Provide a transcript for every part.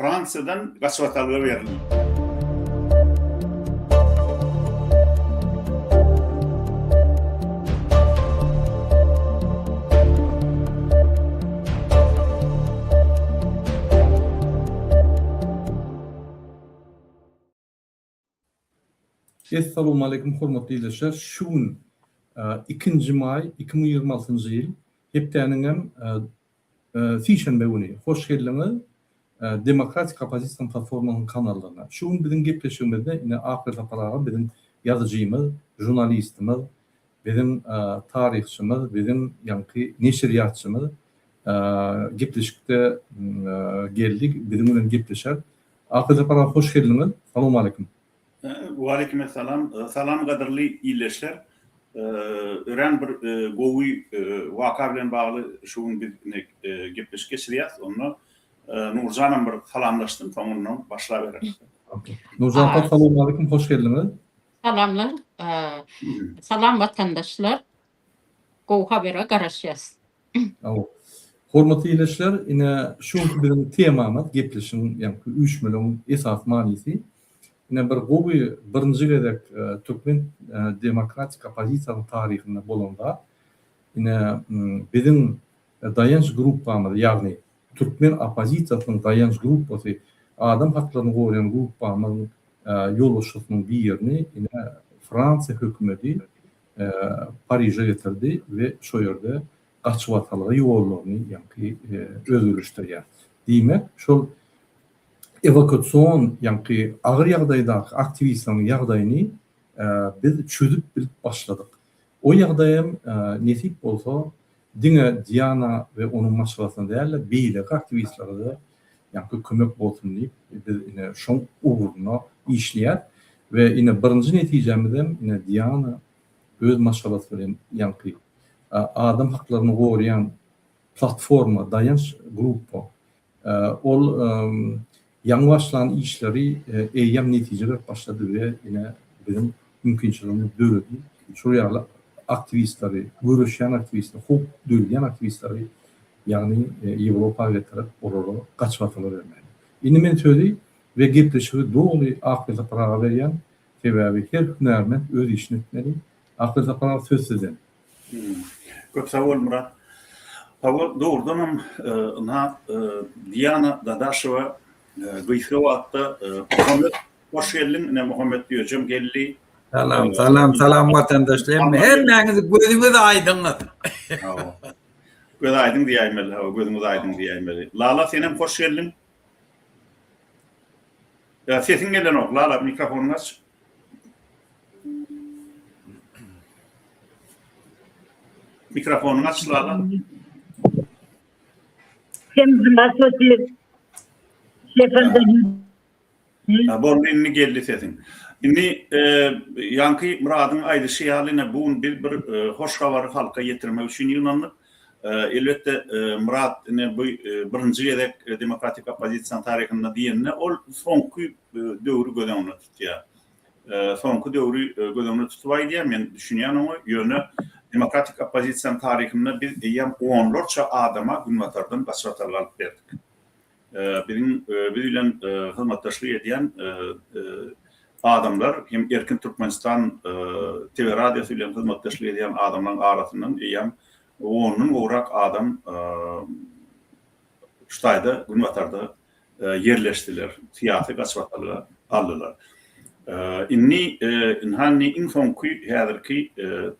Fransiýadan gaçybatalga berildi. Essalowmaleýkum hormatly ildeşler şu gün ikinji maý 2026-njy ýyl hepdäniňem sişenbe güni hoş geldiňiz Demokratik oppozisiýanyň platformasynyň kanallaryna. Şu gün biziň gepleşigimizde ine Akbel Sapar aga biziň ýazyjymyz, žurnalistimiz, biziň taryhçymyz, biziň ýaňky neşirýatçymyz gepleşikde geldi, biziň bilen gepleşer. Akbel Sapar aga hoş geldiňiz. Salowmaleýkim. Waleýkimessalam. Salam gadyrly ildeşler. Örän bir gowy waka bilen bagly şu gün biz ine gepleşik geçirýäs. Onda Nurjanam bir salamlaşsyn, soňundan başlabereris. Nurjan apa salowmaleýkim, hoş geldiňiz. Salamlar. Salam watandaşlar. Gowy habere garaşýas. Hawa. Hormatly ildeşler, ine şu günki biziň temamyz, gepleşigiň, ýagny üýşmeleňiň esasy manysy, ine bir gowy birinji gezek türkmen demokratik oppozisiýanyň taryhynda bolan zat, ine biziň daýanç gruppamyz, ýagny türkmen oppozisiýasynyň daýanç gruppasy, adam haklaryny goraýan gruppamyzyň ýolbaşçysynyň birini ine Fransiýa hökümeti Pariže getirdi we şo ýerde gaçybatalga ýollaryny ýaňky özgeleşdirýär. Diýmek, şol ewakuasion ýaňky agyr ýagdaýdaky aktiwistleriň ýagdaýyny biz çözüp bilip başladyk. O ýagdaýam nesip bolsa diňe Diana we onuň maşgalasyna däl-de, beýleki aktiwistlere-de ýaňky kömek bolsun diýip biz ine şoň ugrunda işleýäs we ine birinji netijämizem ine Diana öz maşgalasy bilen ýaňky adam haklaryny goraýan platforma, daýanç gruppa ol ýaňy başlan işleri eýýäm netije berip başlady we ine biziň mümkinçiligimiz döredi. Şol ýaly aktiwistleri, göreşýän aktiwistleri, howp döredýän aktiwistleri ýagny Ýewropa getirip, olara gaçybatalga bermäli. Indi men sözi we gepleşigi doly Akbel Sapar aga berýän, sebäbi her hünärment öz işini etmeli. Akbel Sapar aga söz sizden. Köp sag bol Myrat. Hawa, dogrudanam ynha Diana Dadaşewa gysga wagtda Muhammet hoş geldiň, ine Muhammet Düýejem geldi. Salam, salam, salam watandaşlar. Hemmäňizi gözüňiz aýdyňyz. Hawa. Göz aýdyň diýäýmeli, hawa, gözüňiz aýdyň diýäýmeli. Lala senem hoş geldiň. Ýa sesiň gelenok, Lala mikrofonyňy aç. Mikrofonyňy aç Lala. Всем здравствуйте. Şefim Boldy indi geldi sesiň. Indi ýaňky Myradyň aýdyşy ýaly ine bu gün biz bir hoş habary halka ýetirmek üçin ýygnandyk. Elbetde Myrat ine bu birinji gezek demokratik oppozisiýanyň taryhynda diýende ol soňky döwri göz öňünde tutýar. Soňky döwri göz öňünde tutup aýdýar, men düşünýän oňa, ýöne demokratik oppozisiýanyň taryhynda biz eýýäm onlarça adama günbatardan gaçybatalga alyp berdik. Biziň biz bilen hyzmatdaşlyk edýän adamlar hem Erkin Türkmenistan TV radiosy bilen hyzmatdaşlyk edýän adamlaryň arasyndan eýýäm ondan gowrak adam şu taýda günbatarda ýerleşdiler, syýasy gaçybatalga aldylar. Indi ynha indi iň soňky häzirki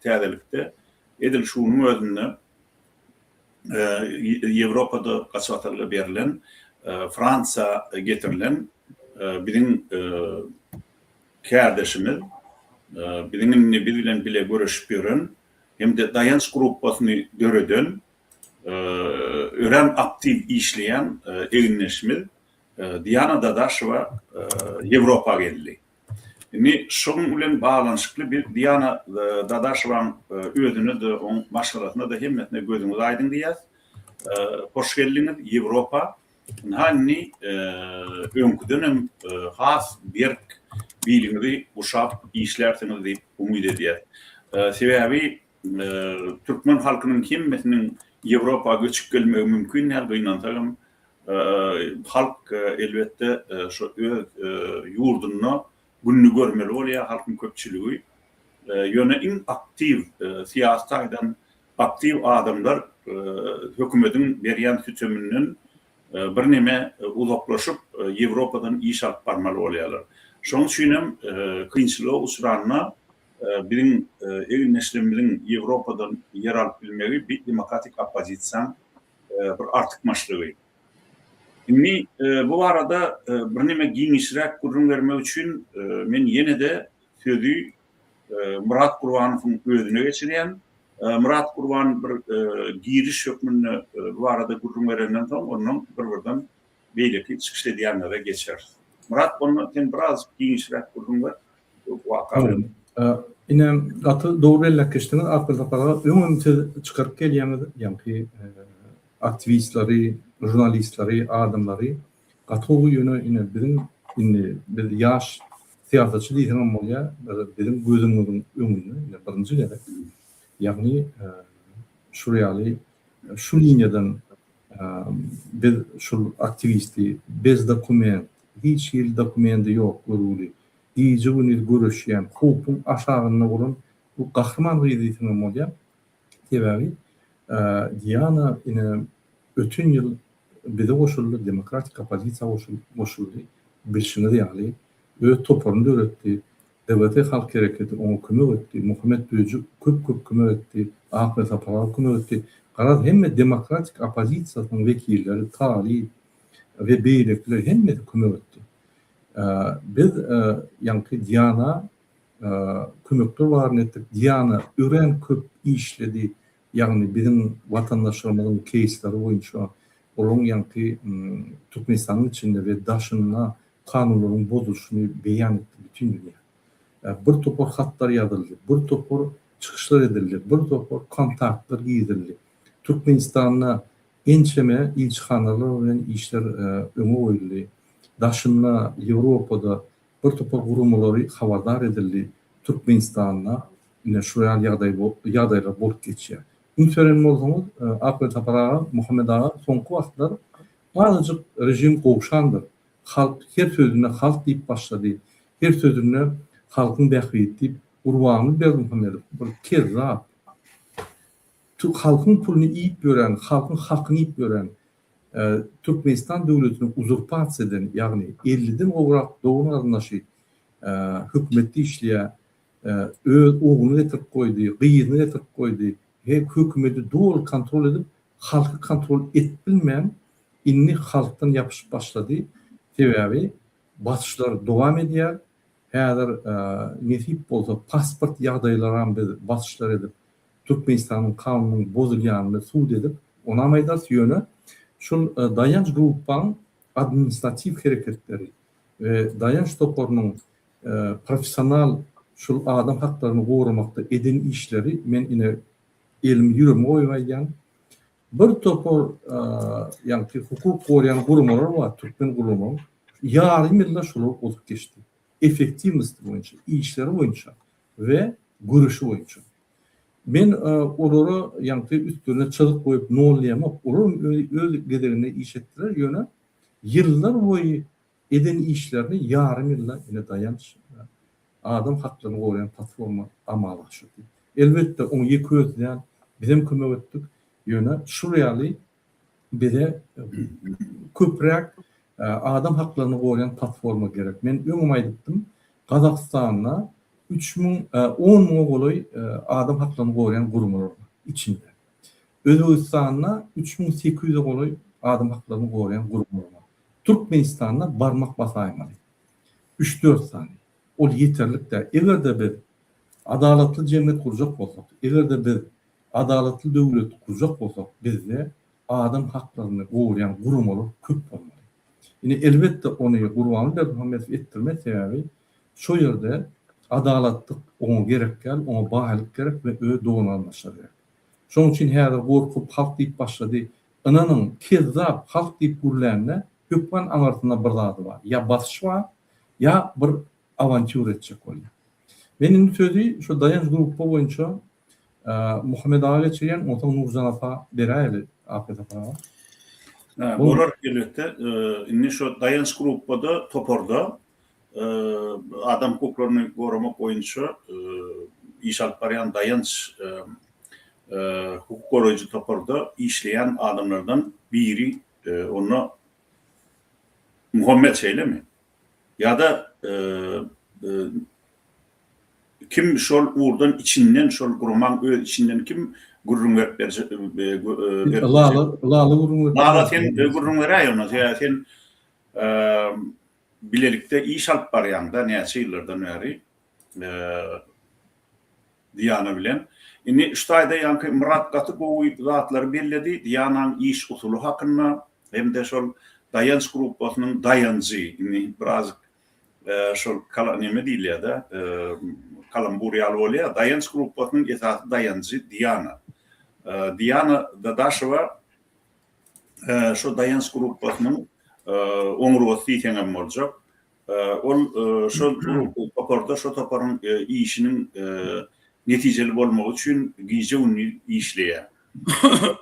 täzelikde edil şu günüň özünde Ýewropada gaçybatalga berlen, Fransiýa getirilen biziň kärdeşimiz, biziň indi biz bilen bile göreşip ýören hem-de daýanç gruppasyny döreden, örän aktiw işleýän egindeşimiz Diana Dadaşewa Ýewropa geldi. Indi şunuň bilen baglanyşykly biz Diana Dadaşewaň özüne-de, oň maşgalasyna-da hemmesine gözüňiz aýdyň diýýäs. Hoş geldiňiz Ýewropa. Ynha indi öňküdenem has berk biliňizi guşap işlärsiňiz diýip umyt edýäs. Sebäbi türkmen halkynyň hemmesiniň Ýewropa göçüp gelmegi mümkin däl, gynansagam. Halk elbetde şo öz ýurdunda gününi görmeli bolýar halkyň köpçüligi. Ýöne iň aktiw syýasy taýdan aktiw adamlar hökümediň berýän süteminden birneme uzaklaşyp Ýewropadan iş alyp barmaly bolýarlar. Şonuň üçin hem kynçylyga uçranda biziň egindeşlerimiziň Ýewropadan ýer alyp bilmegi bi demokratik oppozisiýaň bir artykmaçlygy. Indi bu barada birneme giňişräk gürrüň bermek üçin men ýene-de sözi Myrat Gurbanowyň özüne geçirýän. Myrat Gurban bir giriş hökmünde bu barada gürrüň berenden soň, ondan bir-birden beýleki çykyş edýänlere geçeris. Myrat, onda sen biraz giňişräk gürrüň ber bu waka bilen. Ine, gaty dogry belläp geçdiňiz, Akgül Sapar aga. Öňem siz çykaryp gelýäňiz, ýaňky aktiwistleri, žurnalistleri, adamlary gaty gowy, ýöne ine biziň indi biz ýaş syýasatçy diýseňem bolýar, biziň gözümiziň öňünde ine birinji gezek, ýagny şul ýaly şu liniýadan biz şul aktiwisti bez dokument, hiç hili dokumendi ýok görgüli, gije-gündiz göreşýän, howpuň aşagynda bolan bu gahryman gyz diýseňem bolýar. Sebäbi Diana ine öten ýyl bize goşuldy, demokratik oppozisiýa goşuldy. Bilşiňiz ýaly, öz toparyny döretdi. DWT halk hereketi oňa kömek etdi. Muhammet Döji köp-köp kömek etdi. Akmel Saparow kömek etdi. Garaz, hemme demokratik oppozisiýasynyň wekilleri, talyp we beýlekiler hemmesi kömek etdi. Biz ýaňky Diana kömekler baryny etdik. Diana örän köp işledi. Ýagny biziň watandaşlarymyzyň keýsleri boýunça olaryň ýaňky Türkmenistanyň içinde we daşynda kanunlaryň bozulyşyny beýan etdi bütin dünýä. Bir topar hatlar ýazyldy, bir topar çykyşlar edildi, bir topar kontaktlar girizildi. Türkmenistanda ençeme ilçihanalar bilen işler öňe goýuldy. Daşynda Ýewropada bir topar guramalary habardar edildi. Türkmenistanda ine şu ýaly ýagdaý ýagdaýlar bolup geçýär. Üns beren bolsaňyz, Akmel Sapar aga, Muhammet aga soňky wagtlar azajyk režim gowşandyr. Halk her sözünde halk diýip başlady. Her sözünde halkyň bähbidi diýip Gurbanguly Berdimuhamedow bir kezzap. Halkyň puluny iýip ýören, halkyň hakyny iýip ýören, Türkmenistan döwletini uzurpasiýa eden, ýagny elliden gowrak dogan-garyndaşy hökümetde işleýär, öz ogluny getirip goýdy, gyzyny getirip goýdy, hökümeti doly kontrol edip, halky kontrol edip bilmän, indi halkdan ýapyşyp başlady. Sebäbi basyşlar dowam edýär. Häzir nesip bolsa pasport ýagdaýlaram biz basyşlar edip, Türkmenistanyň kanunynyň bozulýanyny subut edip, onam aýdarys, ýöne şol Daýanç gruppaň administratiw hereketleri we Daýanç toparynyň professional şol adam haklaryny goramakda eden işleri men ine elimi ýüregime goýup aýdýan, bir topar ýaňky hukuk goraýan guramalar bar, türkmen guramalar, ýarym ýylda şolar ozup geçdi. Effektiwnosti boýunça, işleri boýunça we göreşi boýunça. Men olara ýaňky üstlerine çyzyk goýup nol diýemok. Olar öz gezeginde iş etdiler, ýöne ýyllar boýy eden işlerini ýarym ýylda ine Daýanç adam haklaryny goraýan platforma amala aşyrdy. Elbetde oň ýeke özi däl, bizem kömek etdik. Ýöne şul ýaly bize köpräk adam haklaryny goraýan platforma gerek. Men öňem aýdypdym, Gazagystanda 3000, on müňe golaý adam haklaryny goraýan guramalar bar içinde. Özbegistanda 3800-e golaý adam haklaryny goraýan guramalar bar. Türkmenistanda barmak basaýmaly. Üç-dört sany. Ol ýeterlik däl. Eger-de biz adalatly jemgyýet gurjak bolsak, eger-de biz Adalatly döwleti gurjak bolsak bizde adam haklaryny goraýan guramalar köp bolmaly. Indi elbetde ony Gurbanguly Berdimuhamedow etdirmez sebäbi şo ýerde adalatlyk oňa gerek däl oňa baýlyk gerek we öz dogan-garyndaşlary gerek. Şoň üçin häzir gorkup halk diýip başlady. Ynanyň kezzap halk diýip gürlände hökman aňyrsynda bir zady bar ýa basyş bar ýa bir awantýura etjek bolýar. Men indi sözi şu Daýanç gruppa boýunça Muhammet aga geçirýän, onsoň Nurjan apa beräýeli Ahmet apa aga. Bolar elbetde. Indi şu Daýanç gruppada, toparda adam hukuklaryny goramak boýunça iş alyp barýan Daýanç hukuk goraýjy toparda işleýän adamlardan biri onda Muhammet şeýlemi? Ýa-da Kim şol ugurdan içinden şol guramaň öz içinden kim gürrüň berip berjek berip Lala Lala gürrüň berip Lala sen gürrüň beräý onda sebäbi sen bilelikde iş alyp barýaňda näçe ýyllardan bäri Diana bilen. Indi şu taýda ýaňky Myrat gaty gowy zatlary belledi Dianaň iş usuly hakynda hem-de şol Daýanç gruppasynyň daýanjy indi birazk şol kala neme diýilýär-de, kalambur ýaly bolýar. Daýanç gruppasynyň esasy daýanjy Diana. Diana Dadaşewa şo daýanç gruppasynyň oňurgasy diýseňem boljak. Ol şol toparda şo toparyň işiniň netijeli bolmagy üçin gije-gündiz işleýär.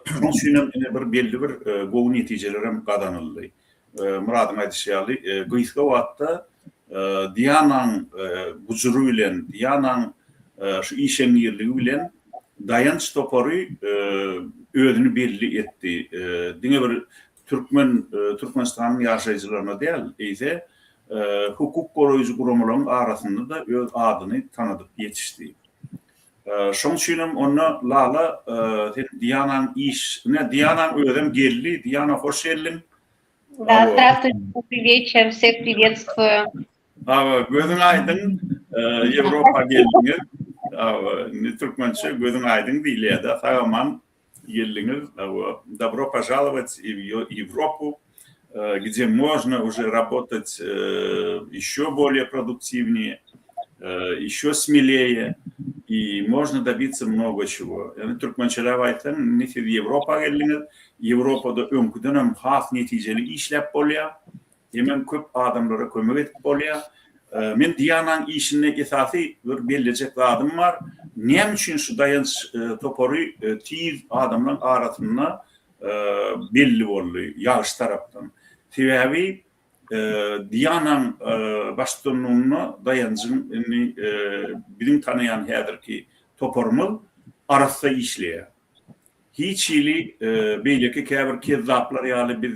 Şonuň üçinem ine bir belli bir gowy netijelerem gazanyldy. Myradyň aýdyşy ýaly, gysga wagtda Dianaň gujury bilen, Dianaň şu işeňňirligi bilen Daýanç topary özüni belli etdi. Diňe bir türkmen, Türkmenistanyň ýaşaýjylaryna däl, eýse, hukuk goraýjy guramalaryň arasynda-da öz adyny tanadyp ýetişdi. Şoň üçinem onda Lala sen Dianaň iş, ine Dianaň özem geldi, Diana hoş geldiň. Da, zdravstvuyte, dobryý weçer, wseh priwetstwuýu. Hawa, gözüň aýdyň, Ýewropa geldiňiz. Hawa, indi türkmençe gözüň aýdyň diýilýär-de, sag-aman geldiňiz. Hawa, dobro požalowat w Ýewropu, gde można уже работать еще более produktiwnее, еще smeleýe i można dobиться mnogo çego. Ýagny türkmençeläp aýtsaň, indi siz Ýewropa geldiňiz, Ýewropada öňküdenem has netijeli işläp bolýar, hemem köp adamlara kömek edip bolýar. Men Dianaň işinde esasy bir bellejek zadym bar. Näme üçin şu daýanç topary tiz adamlaryň arasynda belli boldy ýagşy tarapdan? Sebäbi Dianaň baştutanlygynda daýanjyň indi biziň tanaýan häzirki toparymyz arassa işleýär. Hiç hili beýleki käbir kezzaplar ýaly biz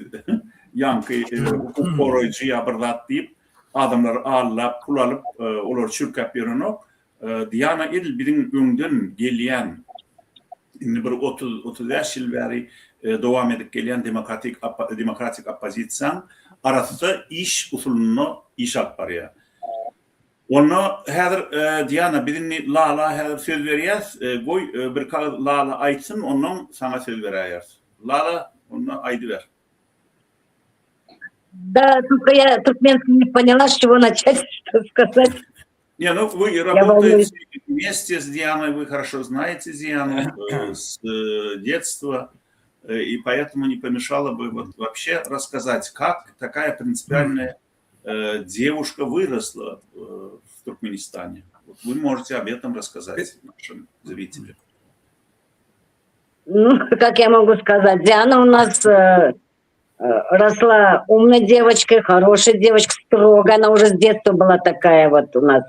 ýaňky hukuk goraýjy ýa bir zat diýip adamlary aldap pul alyp olary çürkäp ýörenok. Diana edil biziň öňden gelýän indi bir 30 35 ýyl bäri dowam edip gelýän demokratik demokratik oppozisiýaň arassa iş usulynda iş alyp barýar. Onda häzir Diana biz indi Lala häzir söz berýäs. Goý bir kagyz Lala aýtsyn onnoň saňa söz beräýeris. Lala onda aýdyber. Да, только я туркменский не поняла, с чего начать, что сказать. Не, ну вы работаете вместе с Дианой, вы хорошо знаете Диану с детства, и поэтому не помешало бы вот вообще рассказать, как такая принципиальная девушка выросла в Туркменистане. Вот вы можете об этом рассказать нашим зрителям. Ну, как я могу сказать, Диана у нас э, росла умной девочкой, хорошей девочкой, строгая. Она уже с детства была такая вот у нас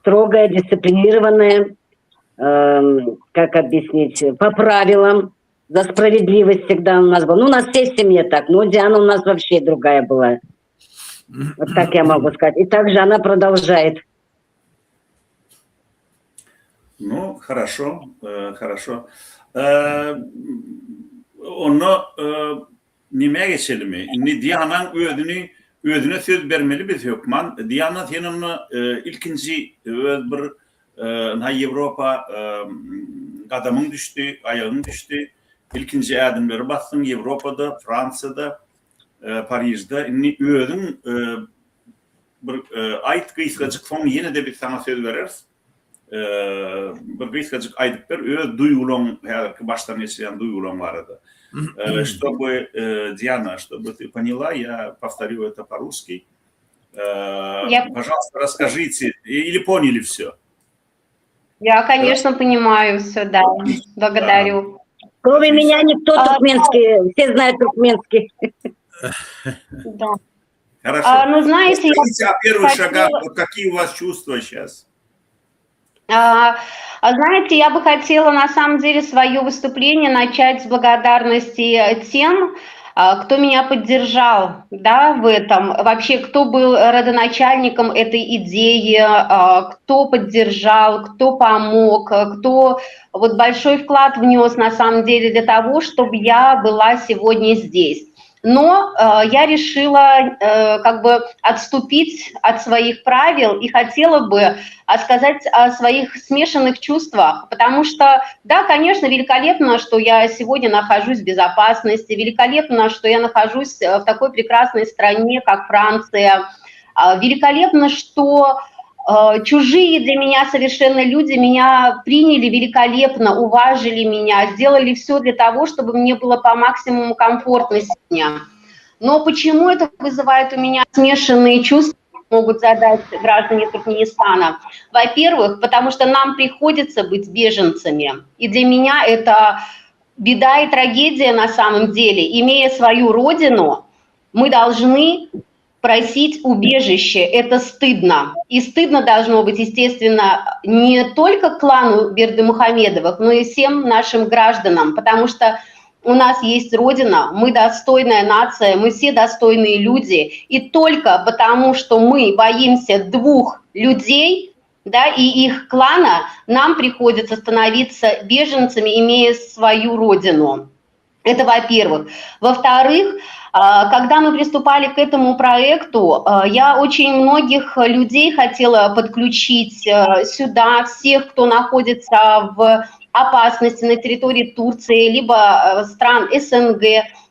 строгая, дисциплинированная, э, как объяснить, по правилам, за справедливость всегда у нас была. Ну, у нас все в семье так, но Диана у нас вообще другая была. Вот так я могу сказать. И также она продолжает. Ну, хорошо, хорошо. Onda nämä geçelimi? Indi Dianaň özüni özüne söz bermeli biz hökman. Diana sen onda ilkinji öz bir ynha Ýewropa gadamyň düşdi, aýagyň düşdi. Ilkinji ädimleri basdyň Ýewropada, Fransiýada, Parižde. Indi özüň bir aýt gysgajyk soň ýene-de biz saňa söz bereris. Bir gysgajyk aýdyp ber öz duýgulaň häzirki başdan geçirýän duýgulaň barada. Чтобы Диана, чтобы ты поняла, я повторю это по-русски. Я Пожалуйста, расскажите, или поняли все? Я, конечно, понимаю все, да. Благодарю. Кроме меня никто А, туркменский, все знают туркменский. Да. Хорошо. А, ну, знаете, я Расскажите о первых хотела- шагах. Вот какие у вас чувства сейчас? А, а знаете, я бы хотела на самом деле свое выступление начать с благодарности тем, а, кто меня поддержал, да, в этом, вообще, кто был родоначальником этой идеи, а, кто поддержал, кто помог, кто вот большой вклад внес на самом деле для того, чтобы я была сегодня здесь. Но э, я решила э, как бы отступить от своих правил и хотела бы а, сказать о своих смешанных чувствах, потому что, да, конечно, великолепно, что я сегодня нахожусь в безопасности, великолепно, что я нахожусь э, в такой прекрасной стране, как Франция, А, великолепно, что э, чужие для меня совершенно люди меня приняли великолепно, уважили меня, сделали все для того, чтобы мне было по максимуму комфортно сегодня. Но почему это вызывает у меня смешанные чувства, могут задать граждане Туркменистана? Во-первых, потому что нам приходится быть беженцами. И для меня это беда и трагедия на самом деле. Имея свою родину, мы должны просить убежище. Это стыдно. И стыдно должно быть, естественно, не только клану Бердымухамедовых, но и всем нашим гражданам, потому что у нас есть Родина, мы достойная нация, мы все достойные люди. И только потому, что мы боимся двух людей, да, и их клана, нам приходится становиться беженцами, имея свою родину. Это во-первых. Во-вторых, а, когда мы приступали к этому проекту, а, я очень многих людей хотела подключить э, сюда, всех, кто находится в опасности на территории Турции, либо э, стран СНГ.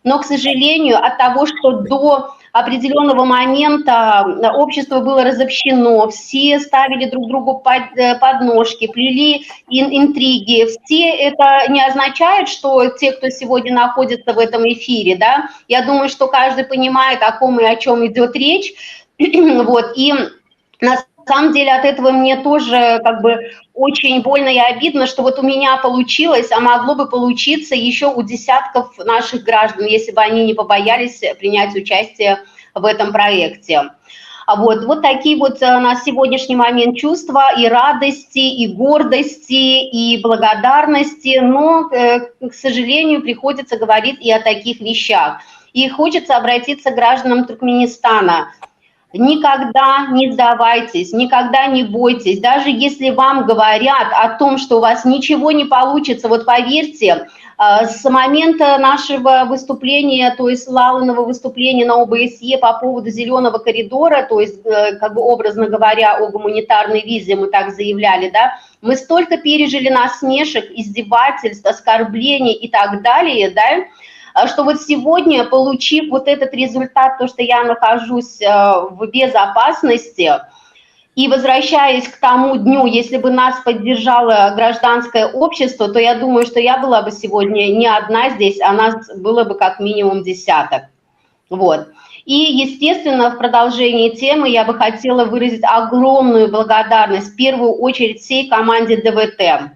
Но, к сожалению, от того, что до определенного момента э, общество было разобщено, все ставили друг другу под, э, подножки, плели интриги. Все это не означает, что те, кто сегодня находится в этом эфире, да, я думаю, что каждый понимает, о ком и о чем идет речь, вот, и на самом деле от этого мне тоже как бы очень больно и обидно, что вот у меня получилось, а могло бы получиться еще у десятков наших граждан, если бы они не побоялись принять участие в этом проекте. А вот, вот такие вот э, на сегодняшний момент чувства и радости, и гордости, и благодарности, но, э, к сожалению, приходится говорить и о таких вещах. И хочется обратиться к гражданам Туркменистана. Никогда не сдавайтесь, никогда не бойтесь. Даже если вам говорят о том, что у вас ничего не получится, вот поверьте, э, с момента нашего выступления, то есть Лалыного выступления на ОБСЕ по поводу зеленого коридора, то есть, э, как бы образно говоря, о гуманитарной визе мы так заявляли, да, мы столько пережили насмешек, издевательств, оскорблений и так далее, да, а что вот сегодня, получив вот этот результат, то, что я нахожусь э, в безопасности, и возвращаясь к тому дню, если бы нас поддержало гражданское общество, то я думаю, что я была бы сегодня не одна здесь, а нас было бы как минимум десяток. Вот. И, естественно, в продолжении темы я бы хотела выразить огромную благодарность в первую очередь всей команде ДВТ.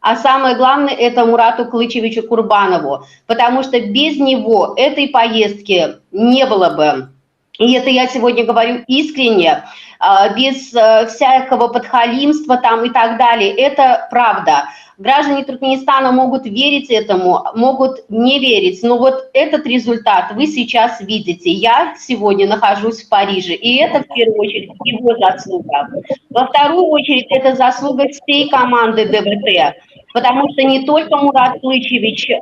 А самое главное, это Мурату Клычевичу Курбанову, потому что без него этой поездки не было бы. И это я сегодня говорю искренне, а, без э, всякого подхалимства там и так далее. Это правда. Граждане Туркменистана могут верить этому, могут не верить, но вот этот результат вы сейчас видите. Я сегодня нахожусь в Париже, и это в первую очередь его заслуга. Во вторую очередь это заслуга всей команды ДВТ, потому что не только Мурат Клычевич, э,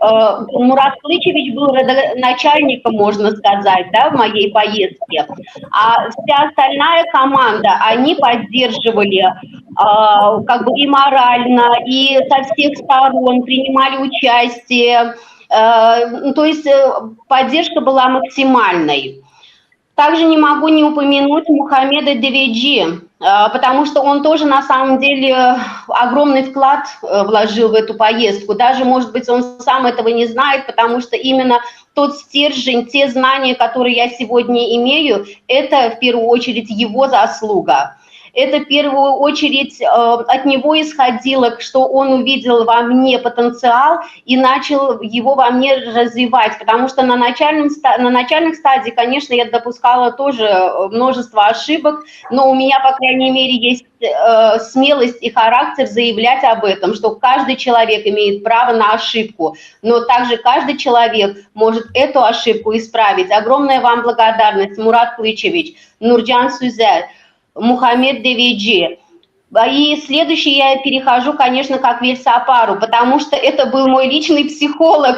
Мурат Клычевич был начальником, можно сказать, да, в моей поездке, а вся остальная команда, они поддерживали э, как бы и морально, и со всех сторон принимали участие, э, то есть поддержка была максимальной. Также не могу не упомянуть Мухаммеда Деведжи, потому что он тоже на самом деле огромный вклад э, вложил в эту поездку. Даже, может быть, он сам этого не знает, потому что именно тот стержень, те знания, которые я сегодня имею, это в первую очередь его заслуга. Это в первую очередь э, от него исходило, что он увидел во мне потенциал и начал его во мне развивать, потому что на, начальном, на начальных стадиях, конечно, я допускала тоже э, множество ошибок, но у меня, по крайней мере, есть э, смелость и характер заявлять об этом, что каждый человек имеет право на ошибку, но также каждый человек может эту ошибку исправить. Огромная вам благодарность, Мурат Клычевич, Нурджан Сюзель, Мухаммед Девиджи. И следующий я перехожу, конечно, как Вельсапару, потому что это был мой личный психолог,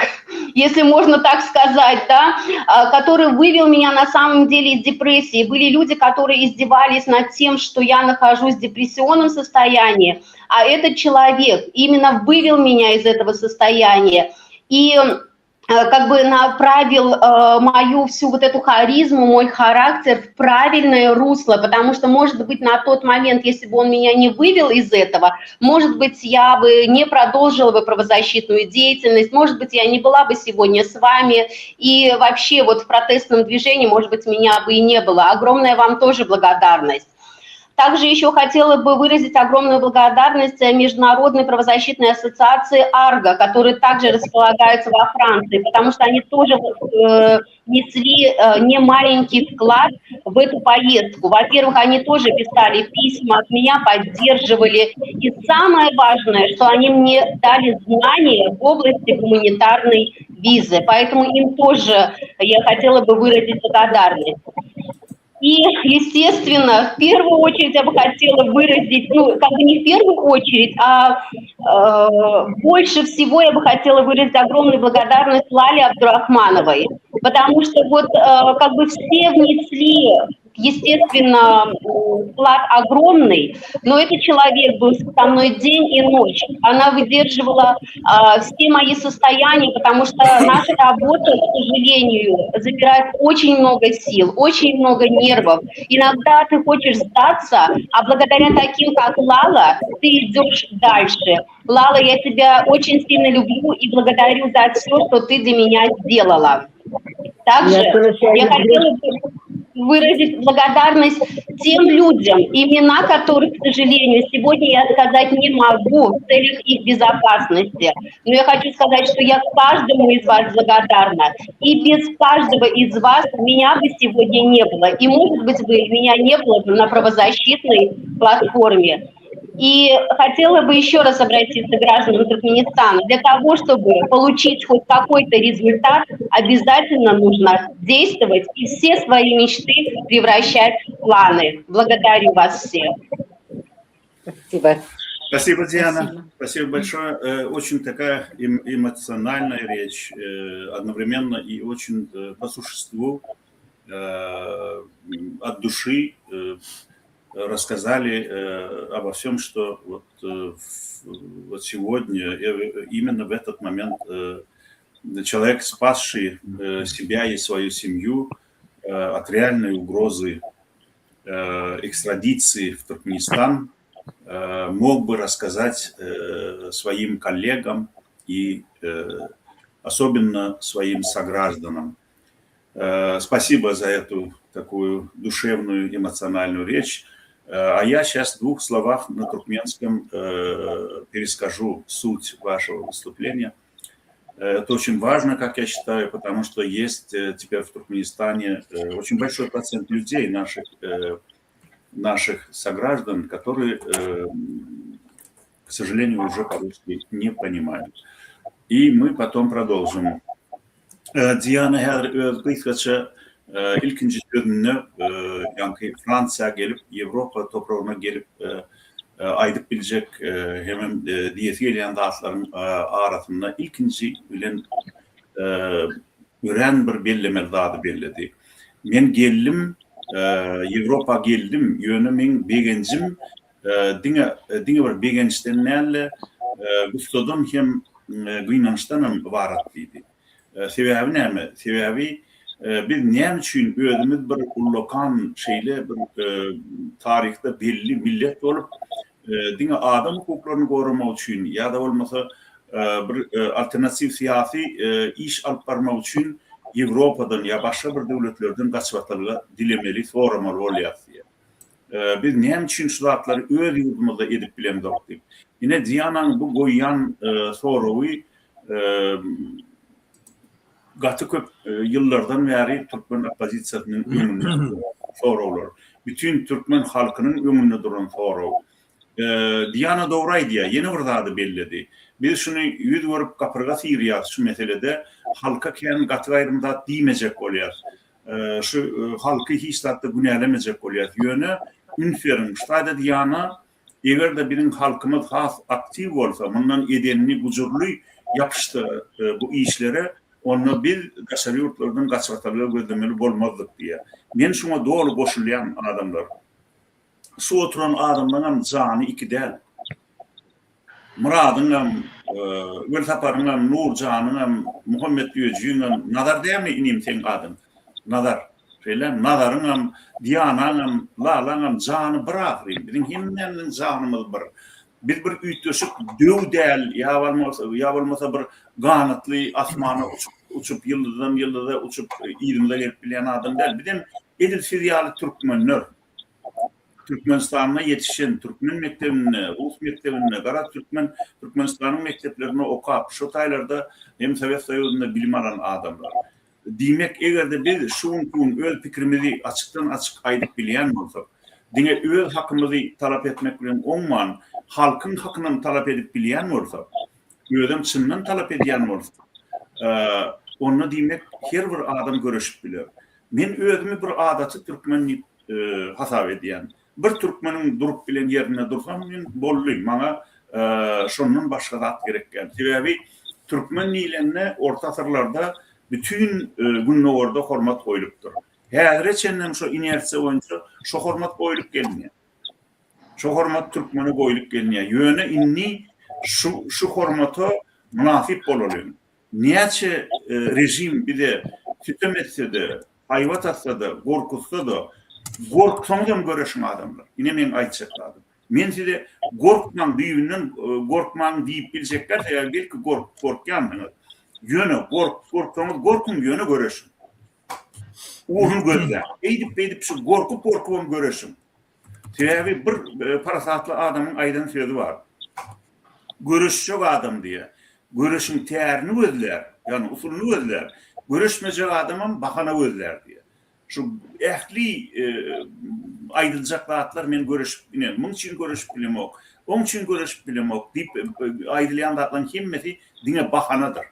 если можно так сказать, да, а, который вывел меня на самом деле из депрессии. Были люди, которые издевались над тем, что я нахожусь в депрессионном состоянии, а этот человек именно вывел меня из этого состояния. И Э, как бы направил э, мою всю вот эту харизму, мой характер в правильное русло, потому что, может быть, на тот момент, если бы он меня не вывел из этого, может быть, я бы не продолжила бы правозащитную деятельность, может быть, я не была бы сегодня с вами, и вообще вот в протестном движении, может быть, меня бы и не было. Огромная вам тоже благодарность. Также еще хотела бы выразить огромную благодарность Международной правозащитной ассоциации «Арго», которые также располагаются во Франции, потому что они тоже э, несли э, немаленький вклад в эту поездку. Во-первых, они тоже писали письма, от меня поддерживали. И самое важное, что они мне дали знания в области гуманитарной визы. Поэтому им тоже я хотела бы выразить благодарность. И, естественно, в первую очередь я бы хотела выразить, ну, как бы не в первую очередь, а э, больше всего я бы хотела выразить огромную благодарность Лале Абдурахмановой, потому что вот э, как бы все внесли естественно, вклад огромный, но этот человек был со мной день и ночь. Она выдерживала а, все мои состояния, потому что наша работа, к сожалению, забирает очень много сил, очень много нервов. Иногда ты хочешь сдаться, а благодаря таким, как Лала, ты идешь дальше. Лала, я тебя очень сильно люблю и благодарю за все, что ты для меня сделала. Также я, я хотела бы выразить благодарность тем людям, имена которых, к сожалению, сегодня я сказать не могу в целях их безопасности. Но я хочу сказать, что я каждому из вас благодарна. И без каждого из вас меня бы сегодня не было. И, может быть, бы меня не было бы на правозащитной платформе. И хотела бы еще раз обратиться к гражданам Туркменистана. Для того, чтобы получить хоть какой-то результат, обязательно нужно действовать и все свои мечты превращать в планы. Благодарю вас всех. Спасибо. Спасибо, Диана. Спасибо. Спасибо большое. Э, очень такая эмоциональная речь, э, одновременно и очень э, по существу, от души рассказали обо всем, что вот, вот сегодня, именно в этот момент человек, спасший себя и свою семью от реальной угрозы экстрадиции в Туркменистан, мог бы рассказать своим коллегам и особенно своим согражданам. Спасибо за эту такую душевную, эмоциональную речь. А я сейчас в двух словах на туркменском перескажу суть вашего выступления. Это очень важно, как я считаю, потому что есть теперь в Туркменистане очень большой процент людей, наших, наших сограждан, которые, к сожалению, уже по-русски не понимают. И мы потом продолжим. Diana häzir öz gysgaça ilkinji sözünde ýaňky Fransiýa gelip, Ýewropa topragyna gelip aýdyp biljek hemem diýesi gelýän zatlaryň arasynda ilkinji bilen örän bir bellemeli zady belledi. Men geldim, Ýewropa geldim, ýöne meň begenjim diňe diňe bir begençden däl-de, gussadan hem gynançdan hem ybarat diýdi. Sebäbi näme? Sebäbi biz näme üçin özümiz bir ullakan şeýle bir taryhda belli millet bolup, diňe adam hukuklaryny goramak üçin ýa-da bolmasa bir alternatiw syýasy iş alyp barmak üçin Ýewropadan ýa başga bir döwletlerden gaçybatalga dilemeli, soramaly bolýarys diýýär. Biz näme üçin şu zatlary öz ýurdumyzda edip bilemzok diýip. Ine Dianaň bu goýýan soragy gaty köp ýyllardan bäri türkmen oppozisiýasynyň öňünde duran soraglar. Bütin türkmen halkynyň öňünde duran sorag. Diana dogry aýdýar, ýene bir zady belledi. Biz şuny ýüz görüp gapyrga syrýas şu meselede, halka kän gaty-gaýrym zat diýmejek bolýas. Şu halky hiç zatda günälemejek bolýas. Ýöne üns beriň, şu taýda Diana eger-de biziň halkymyz has aktiw bolsa, mundan edenini gujurly ýapyşsa bu işlere, onda biz daşary ýurtlardan gaçybatalga gözlemeli bolmazdyk diýýär. Men şuňa doly goşulýan adamlar. Şu oturan adamlaňam jany iki däl. Myradyňam, Welsaparyňam, Nurjanyňam, Muhammet Düýejiňem, Nazar dälmi inim seň adyň? Nazar. Şeýlemi? Nazaryňam, Dianaňam, Lalaňam jany bir ahyryn. Biziň hemmämiziň janymyz bir. Biz bir üýtgeşik döw däl, ýa bolmasa, ýa bolmasa bir ganatly asmana uçup, uçup ýyldyzdan ýyldyza uçup yzymyza gelip bilýän adam däl. Bizem edil siz ýaly türkmenler. Türkmenistanda ýetişen, türkmen mekdebinde, rus mekdebinde, garaz türkmen, Türkmenistanyň mekdeplerinde okap, şo taýlarda hem Sowet Soýuzynda bilim alan adamlar. Diýmek, eger-de biz şu günki gün öz pikirimizi açykdan-açyk aýdyp bilýän bolsak, diňe öz hakymyzy talap etmek bilen oňman, halkyň hakynam talap edip bilýän bolsak, özem çyndan talap edýän bolsak, onda diýmek, her bir adam göreşip biler. Men özümi bir adaty türkmen diýip hasap edýän. Bir türkmeniň durup bilen ýerinde dursam men boldy, maňa şondan başga zat gerek däl. Sebäbi türkmen diýlende orta asyrlarda bütin gündogarda hormat goýlupdyr. Häzire çenlem şo inersiýa boýunça şo hormat goýlup gelinýär. Şo hormat türkmene goýlup gelinýär. Ýöne indi şu şu hormata mynasyp bolalyň. Näçe režim bize sütem etse-de, haýbat atsa-da, gorkuzsa-da, gorksaňyzam göreşiň adamlar. Ine meň aýtjak zadym. Men size gorkmaň, düýbünden gorkmaň diýip biljekler, sebäbi belki gorkýansyňyz. Ýöne gorksaňyz gorkuň, ýöne göreşiň. Ugruny gözläň. Eýdip-beýdip şu gorkup-gorkubam göreşiň. Sebäbi bir parasatly adamyň aýdan sözi bar. Göreşjek adam diýýär. Göreşiň tärini gözlär, ýagny usulyny gözlär. Göreşmejek adamam bahana gözlär diýýär. Şu ähli aýdyljak zatlar men göreşip ine, muň üçin göreşip bilemok, oň üçin göreşip bilemok diýip aýdylýan zatlaryň hemmesi diňe bahanadyr.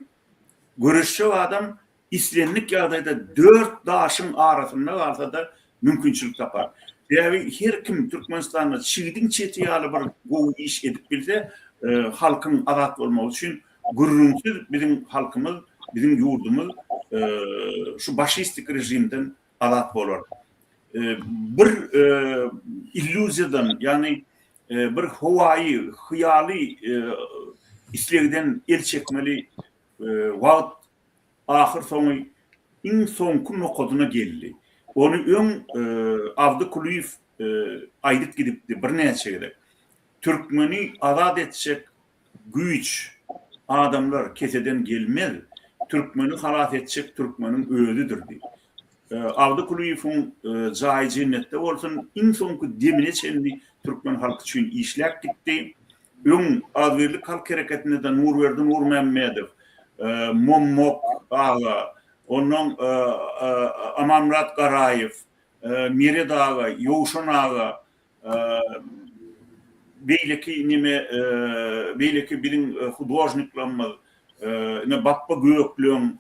Göreşjek adam Islendik ýagdaýda dört daşyň arasynda galsa-da mümkinçilik tapar. Sebäbi her kim Türkmenistanda çigidiň çeti ýaly bir gowy iş edip bilse, halkyň azat bolmagy üçin gürrüňsiz biziň halkymyz, biziň ýurdumyz şu başistik režimden azat bolar. Bir illýuziýadan, ýagny bir howaýy, hyýaly islegden el çekmeli wagt Ahyrsoňy iň soňky nokadyna geldi. Ony öň Abdy Kulyýew aýdyp gidipdi birnäçe gezek. Türkmeni azat etjek güýç, adamlar keseden gelmez, türkmeni halas etjek türkmeniň özüdir diýip. Abdy Kulyýewiň jaýy jennetde bolsun, iň soňky demine çenli türkmen halky üçin işläp gitdi. Öň Agzybirlik halk hereketinde-de Nurberdi Nurmämmedow, Mommok aga, onnoň Amanmyrat Garaýew, Meret aga, Ýowşan aga, beýleki neme, beýleki biziň hudožniklerimiz, ine Bapba Gökleň,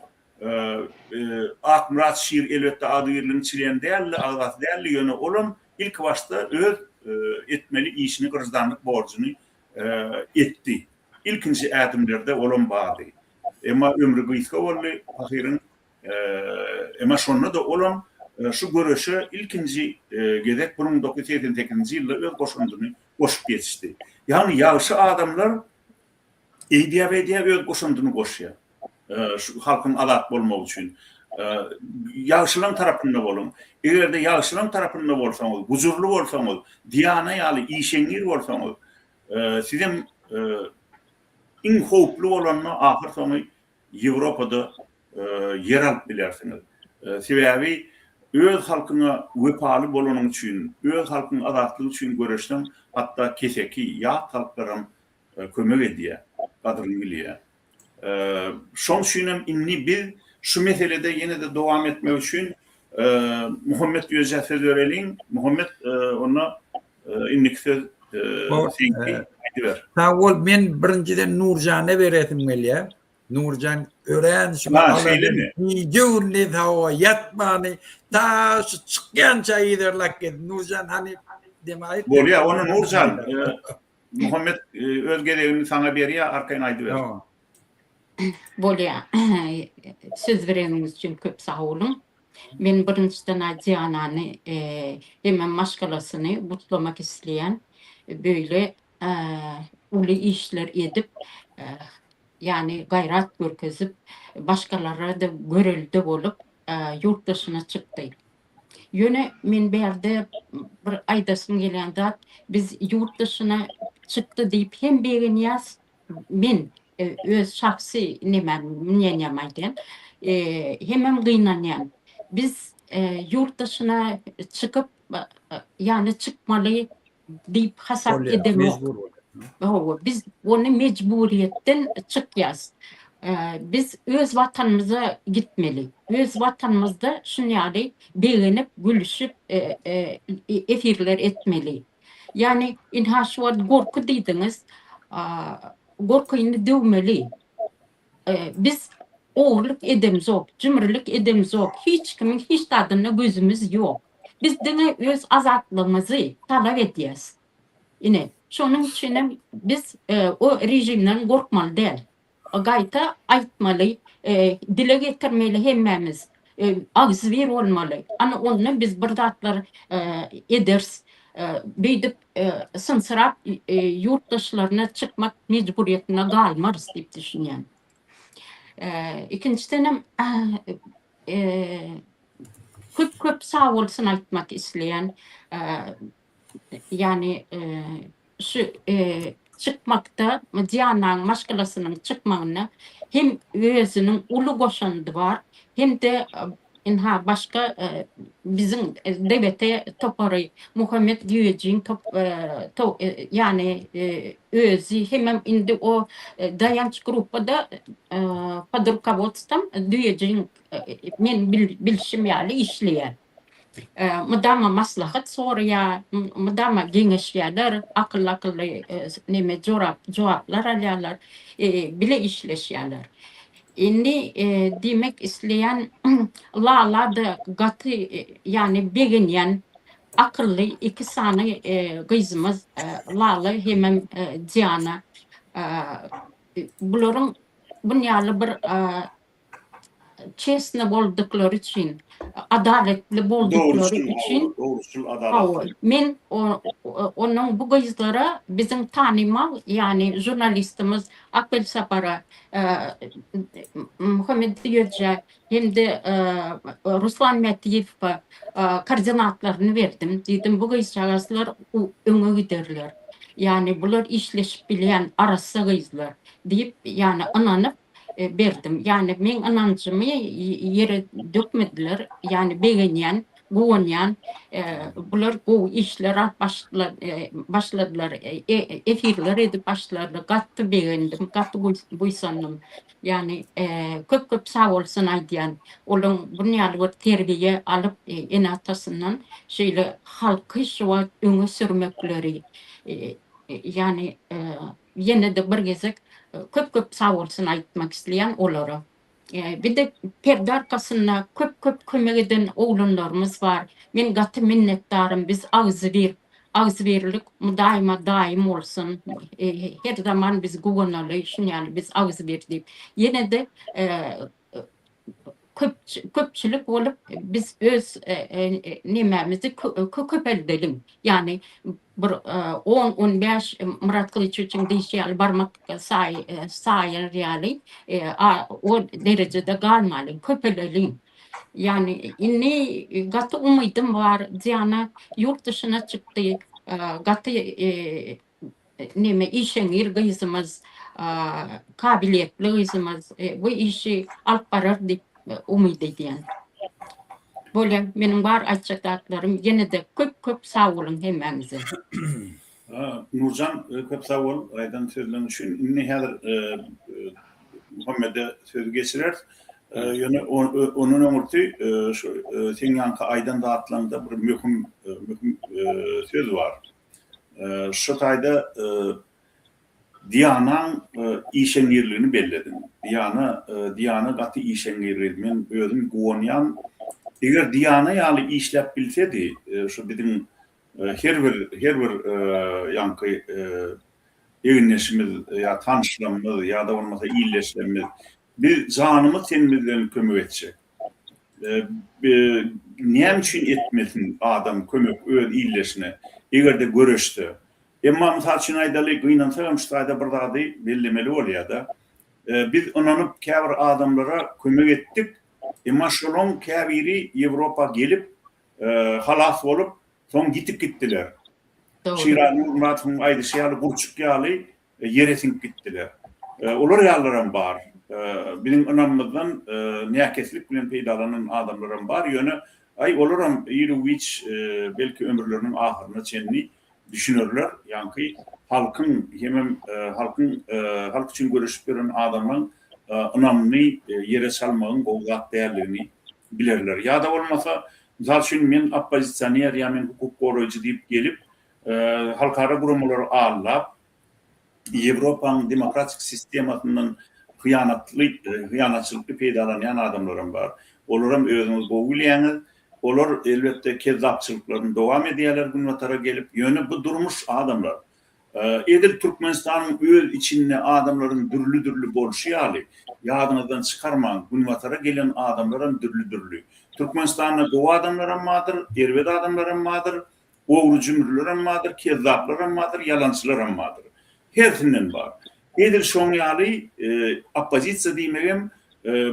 Akmyrat Şir elbetde Agzybirligiň çleni däldi, agzasy däldi, ýöne olam ilkibaşda öz etmeli işini, graždanlyk borjuny etdi. Ilkinji ädimlerde olam bardy. Emma ömri gysga boldy pahyryň. Emma şonda-da olam şu göreşe ilkinji gezek 1988-nji ýylda öz goşandyny goşup ýetişdi. Ýagny ýagşy adamlar Eýdýä-beýdýä öz goşandyny goşýar. Şu halkyň azat bolmagy üçin. Ýagşylaň tarapynda boluň. Eger-de ýagşylaň tarapynda bolsaňyz, gujurly bolsaňyz, Diana ýaly işeňňir bolsaňyz, sizem iň howply bolanda ahyrsoňy Ýewropada ýer alyp bilersiňiz. Sebäbi. Öz halkyňa wepaly bolanyň üçin, öz halkyň azatlygy üçin göreşseň, hatda keseki, ýat halklaram kömek edýär, gadyryny bilýär. Şoň üçinem indi biz şu meselede ýene-de dowam etmek üçin Muhammet Ýöjä söz bereliň. Muhammet, onda indiki söz seňki, aýdyber. Sag bol, men birinjiden Nurjana beresim gelýär. Nurjan örän şu şeýlemi? Gije gündiz hawa ýatmany ta şu çykýança yzarlap geldi. Nurjan hany dem aýt. Bolýar, onda Nurjan Muhammet öz gezegini saňa berýär, arkaýyn aýdyber. Bolýar. Söz bereniňiz üçin köp sag boluň. Men birinjiden Dianany hemem maşgalasyny gutlamak isleýän. Beýle uly işler edip, ýagny gaýrat görkezip, başgalara-da görelde bolup, ýurt daşyna çykdy. Ýöne men bärde bir aýdasym gelýän zat, biz ýurt daşyna çykdy diýip hem begenýäs, men öz şahsy nemäm, mneniýam aýdýan, hemem gynanýan. Biz ýurt daşyna çykyp, ýagny çykmaly diýip hasap edemok. Hawa, biz ony mejburyýetden çykýas. Biz öz watanymyza gitmeli. Öz watanymyzda şun ýaly begenip, gülüşip efirler etmeli. Ýagny ynha şu wagt gorky diýdiňiz. Gorkyny döwmeli. Biz ogurlyk edemzok, jümrülik edemzok, hiç kimiň hiç zadynda gözümiz ýok. Biz diňe öz azatlygymyzy talap edýäs. Ine, şonuň üçinem biz o režimden gorkmaly däl. Gaýta aýtmaly, dile getirmeli hemmämiz. Agzybir bolmaly. Ana onda biz bir zatlar ederis. Beýdip synsyrap ýurt daşlaryna çykmak mejburyýetine galmarys diýip düşünýän. Ikinjidenem köp köp sag bolsun aýtmak isleýän. Ýagny şu çykmakda Dianaň maşgalasynyň çykmagynda hem özüniň uly goşandy bar, hem-de ynha başga biziň DBT topary Muhammet Güýejiň top ýagny özi hemem indi o Daýanç gruppada pod rukovodstwom Düýejiň men bilşim ýaly işleýär. Mydama maslahat soraýar, mydama geňeşýärler, akylly-akylly neme jorap jogaplar alýarlar, bile işleşýärler. Indi diýmek isleýän Lala-da gaty ýagny begenýän akylly iki sany gyzymyz Lala hemem Diana. Bularyň bunýaly bir çesne bolduklary üçin, adalatly bolduklary üçin, hawa, men onuň bu gyzlara biziň tanymal, ýagny žurnalistimiz Akbel Sapara, Muhammet Ýöjä hem-de Ruslan Mätiýewe koordinatlaryny berdim. Diýdim, bu gyzjagazlar öňe giderler. Ýagny bular işleşip bilýän arassa gyzlar diýip, ýagny ynanyp, berdim. Ýagny meň ynanjymy ýere dökmediler. Ýagny begenýän, guwanýan. Bular gowy işler alyp başladylar, efirler edip başladylar. Gaty begendim, gaty buýsandym. Ýagny köp-köp sag bolsun aýdýan. Olaň bun ýaly bir terbiýe alyp ene-atasyndan şeýle halky şu wagt öňe sürmekleri, ýagny Ýene-de bir gezek köp-köp sagbolsun aýtmak isleýän olara. Bir-de perde arkasynda köp-köp kömek eden oglanlarymyz bar. Men gaty minnetdarym. Biz agzybir. Agzybirlik mydaýyma daýym bolsun. Her zaman biz guwanaly şun ýaly biz agzybir diýip. Ýene-de köpçülik bolup biz öz nemämizi köpeldeliň. Ýagny bir on, 15 Myrat Gylyçowiçiň diýşi ýaly barmak saýar ýaly o derejede galmalyň, köpeleliň. Ýagny indi gaty umydym bar, Diana ýurt dyşyna çykdy, gaty neme işeňňir gyzymyz, kabiliýetli gyzymyz bu işi alyp barar diýip umyt edýän. Bolýa, meniň bar aýtjak zatlarym, ýene-de köp köp sag boluň hemmäňize. Nurjan köp sag bol aýdan sözleň üçin. Indi häzir Muhammede sözi geçireris. Ýöne ondan öňürti şu seň ýaňky aýdan zatlaňda bir möhüm möhüm söz bar. Şu taýda Dianaň işeňňirligini bellediň. Diana Diana gaty işeňňir gyz. Men özüm guwanýan. Eger Diana ýaly işläp bilsedi, şu biziň her bir her bir ýaňky egindeşimiz ýa tanyşlarymyz ýa-da bolmasa ildeşlerimiz biz janymyz tenimiz bilen kömek etjek. Näme üçin etmesin adam kömek öz ildeşine eger-de göreşse. Emma mysal üçin aýdaly, gynansagam şu taýda bir zady bellemeli bolýar-da. Biz ynanyp käbir adamlara kömek etdik, emma şolaň käbiri Ýewropa gelip, halas bolup, soň ýitip gitdiler. Şiraly Nurmyradowyň aýdyşy ýaly gurçuk ýaly ýere siňip gitdiler. Olar ýalylaram bar. Biziň ynamymyzdan näkeslik bilen peýdalanan adamlaram bar. Ýöne aý olaram iru-giç belki ömürleriniň ahyryna çenli düşünerler. Ýaňky halkyň hemem halkyň halk üçin göreşip ýören adamlaň ynamyny ýere çalmagyň gowy zat däldigini bilerler. Ýa-da bolmasa, mysal üçin, men oppozisioner ýa men hukuk goraýjy diýip gelip, halkara guramalary aldap, Ýewropanyň demokratik sistemasyndan hyýanatly, hyýanatçylykly peýdalanýan adamlaram bar. Olaram özüňiz gowy bilýäňiz. Olar, elbetde, kezzapçylyklaryny dowam edýärler Günbatara gelip. Ýöne bu durmuş adamlar. Edil Türkmenistanyň öz içinde adamlaryň dürli-dürli bolşy ýaly, ýadyňyzdan çykarmaň, Günbatara gelen adamlaram dürli-dürli. Türkmenistanda gowy adamlaram bardyr, erbet adamlaram bardyr, ogry-jümrülerem bardyr, kezzaplaram bardyr, ýalançylaram bardyr. Hersinden bar. Edil şoň ýaly oppozisiýa diýmegem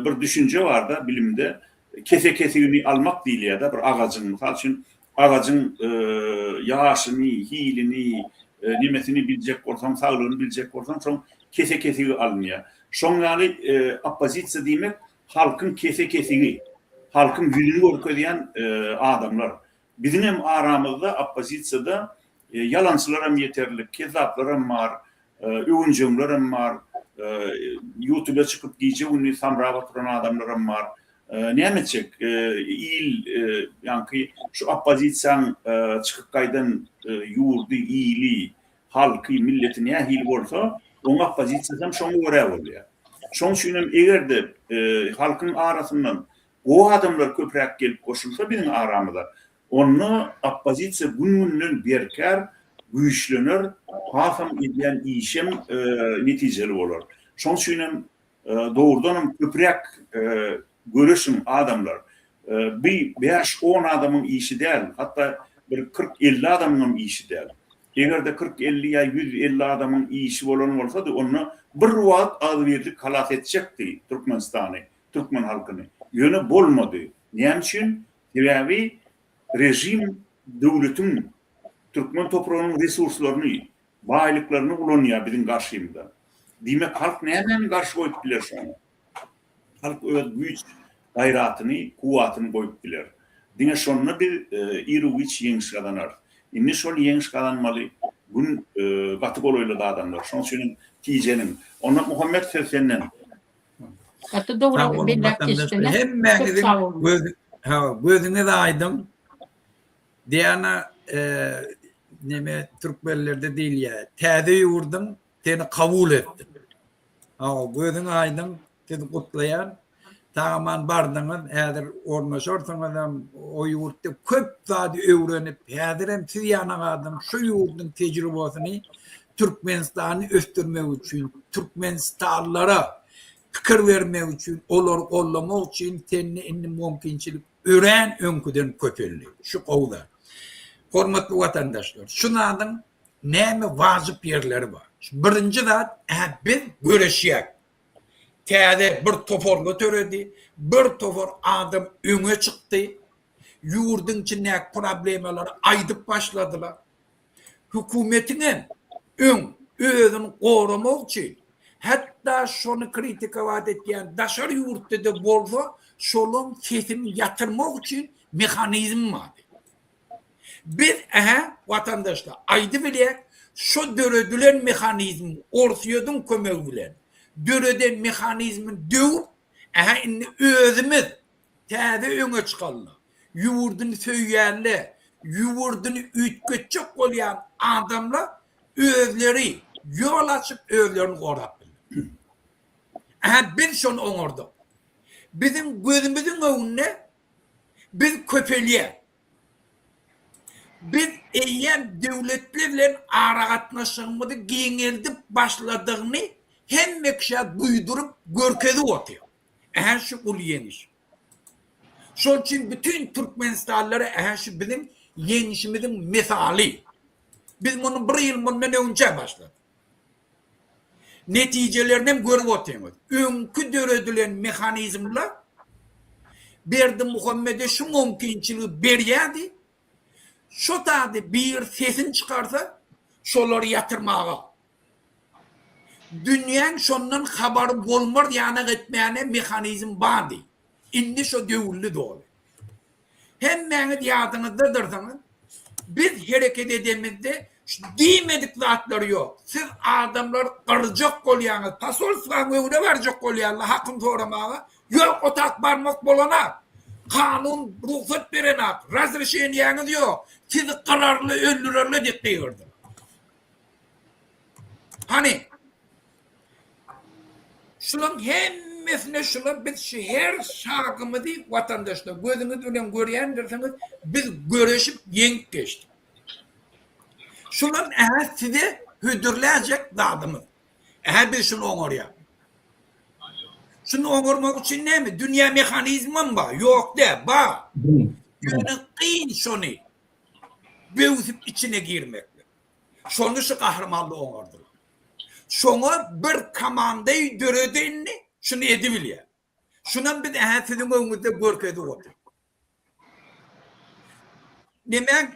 bir düşünje bar-da bilimde, kese kesigini almak diýilýär-de bir agajyň, mysal üçin, agajyň ýaşyny, hilini, nemesini biljek bolsaň, saglygyny biljek bolsaň, şoň kese kesigi alynýar. Şoň ýaly oppozisiýa diýmek halkyň kese kesigi, halkyň ýüzüni görkezýän adamlar. Biziňem aramyzda oppozisiýada ýalançylaram ýeterlik, kezzaplaram bar, öwünjeňlerem bar, ýutube çykyp gije-gündiz samrap oturan adamlaram bar. Näme etjek, il ýaňky şu oppozisiýaň çykyp gaýdan ýurdy, ili, halky, milleti nähili bolsa, oň oppozisiýasam şoňa görä bolýar. Şoň üçinem eger-de halkyň arasyndan gowy adamlar köpräk gelip goşulsa biziň aramyza, onda oppozisiýa gün-günden berkär, güýçlener, hasam edýän işem netijeli bolar. Şoň üçinem dogrudanam köpräk göreşiň adamlar. Bi bäş-on adamyň işi däl, hatda bir 40-50 adamyňam işi däl. Eger-de 40-50 ýa 150 adamyň işi bolan bolsady, onda bir wagt agzybirlik halas etjekdi Türkmenistany, türkmen halkyny. Ýöne bolmady. Näme üçin? Sebäbi režim döwletiň, türkmen topragynyň resurslaryny, baýlyklaryny ulanýar biziň garşymyza. Diýmek, halk nämäni garşy goýup biler şoňa? Halk öz güýç, gaýratyny, kuwwatyny goýup biler. Diňe şonda biz iru-giç ýeňiş gazanarys. Indi şol ýeňiş gazanmaly gün gaty golaýlady adamlar. Şonuň üçin hem tijeniň. Onda Muhammet söz senden. Gaty dogry belläp geçdiňiz. Hemmäňiziň gözüňiz aýdyň. Diana neme türkmenlerde diýilýär. Täze ýurduň seni kabul etdi. Hawa, gözüň aýdyň, sizi gutlaýan. Sag-aman bardyňyz, häzir ornaşarsyňyzam, o ýurtda köp zady öwrenip, häzirem siz ýanak adam şu ýurduň tejribasyny Türkmenistany ösdürmek üçin, türkmenistanlylara pikir bermek üçin, olary goldamak üçin sende indi mümkinçilik örän öňküden köpeldi. Şu gowy zat. Hormatly watandaşlar, şu zadyň näme wajyp ýerleri bar? Birinji zat, hä biz göreşýäk. Täze bir toparla töredi, bir topar adam öňe çykdy, ýurduň içindäki problemalary aýdyp başladylar. Hökümetiňem öň özüni goramak üçin, hatda şony kritikowat etýän daşary ýurtda-da bolsa, şolaň sesini ýatyrmak üçin. mehanizm bardy. Biz ähä watandaşlar aýdybilýäk şo döredilen mehanizm Orsýediň kömegi bilen döreden mehanizmini döwüp ähä indi özümiz täze öňe çykanlar, ýurduny söýýänler, ýurduny üýtgetjek bolýan adamlar özleri ýol açyp özlerini gorap bildi. Ähä biz şony oňardyk. Biziň gözümiziň öňünde biz köpelýäs. Biz eýýäm döwletler bilen aragatnaşygymyzy giňeldip başladygyny hemme kişä duýduryp, görkezip otyr. Ähä şu uly ýeňiş. Şol üçin bütin türkmenistanlylara ähä şu biziň ýeňşimiziň mysaly. Biz muny bir ýyl mundan öňçä başladyk. Netijelerini hem görüp otyňyz. Öňki döredilen mehanizmler Berdimuhamede şu mümkinçiligi berýärdi, şo tady biri sesini çykarsa, şolary ýatyrmaga. Dünýäň şondan habary bolmaz ýanak etmäne mehanizm bardy. Indi şo döwüldi doly. Hemmäňiz ýadyňyzdadyrsyňyz, biz hereket edemizde şu diýmedik zatlary ýok. Siz adamlary gyrjak bolýaňyz, posolstwaň öňüne barjak bolýarlar hakyny soramaga. Ýok, otak barmak bolanak. Kanun rugsat berenak, razreşeniýäňiz ýok. Sizi gyrarly, öldürerler diýip gygyrdylar. Hany? Şulaň hemmesine şular biz şu her şagymyzy watandaşlar gözüňiz bilen görýändirsiňiz biz göreşip ýeňip geçdik. Şulam ähä size hödürläjek zadymyz. Ähä biz şuny oňarýas. Şuny oňarmak üçin näme dünýä mehanizmem bar ýok däl bar. Ýöne kyn şony böwsüp içine girmeklik. Şony şu gahrymanlar oňardylar. Şoňa bir komandaý döredi indi, şuny edibilýär. Şunam biz ähä siziň öňüňizde görkezip otyr. Nemäň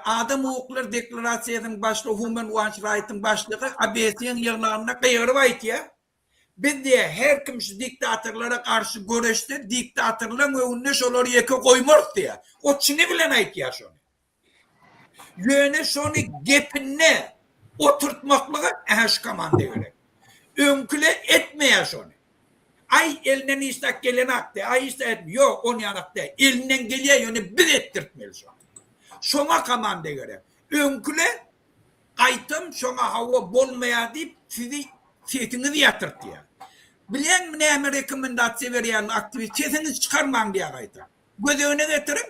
Adam hukuklary deklarasiýasynyň başlygy Human Rights Rightyň başlygy ABS-iň ýygnagynda gygyryp aýtýar. Biz diýýär, her kim şu diktatorlara garşy göreşse, diktatorlaryň öňünde şolary ýeke goýmarys diýýär. O çyny bilen aýtýar şony. Ýöne şony gepinde oturtmaklyga ähä şu komanda gerek. Öňküler etmeýär şony. Aý elinden hiç zat gelenak diýýär. Aý hiç zat etme. Ýok, on ýanak däl. Elinden gelýär ýöne biz etdirtmeli şony. Şoňa komanda gerek. Öňküler gaýtam şoňa hawa bolmaýar diýip sizi sesiňizi ýatyrtýar. Bilýäňmi näme rekomendasiýa berýärler aktiwist sesiňizi çykarmaň diýýär gaýtam. Göz öňüne getiriň,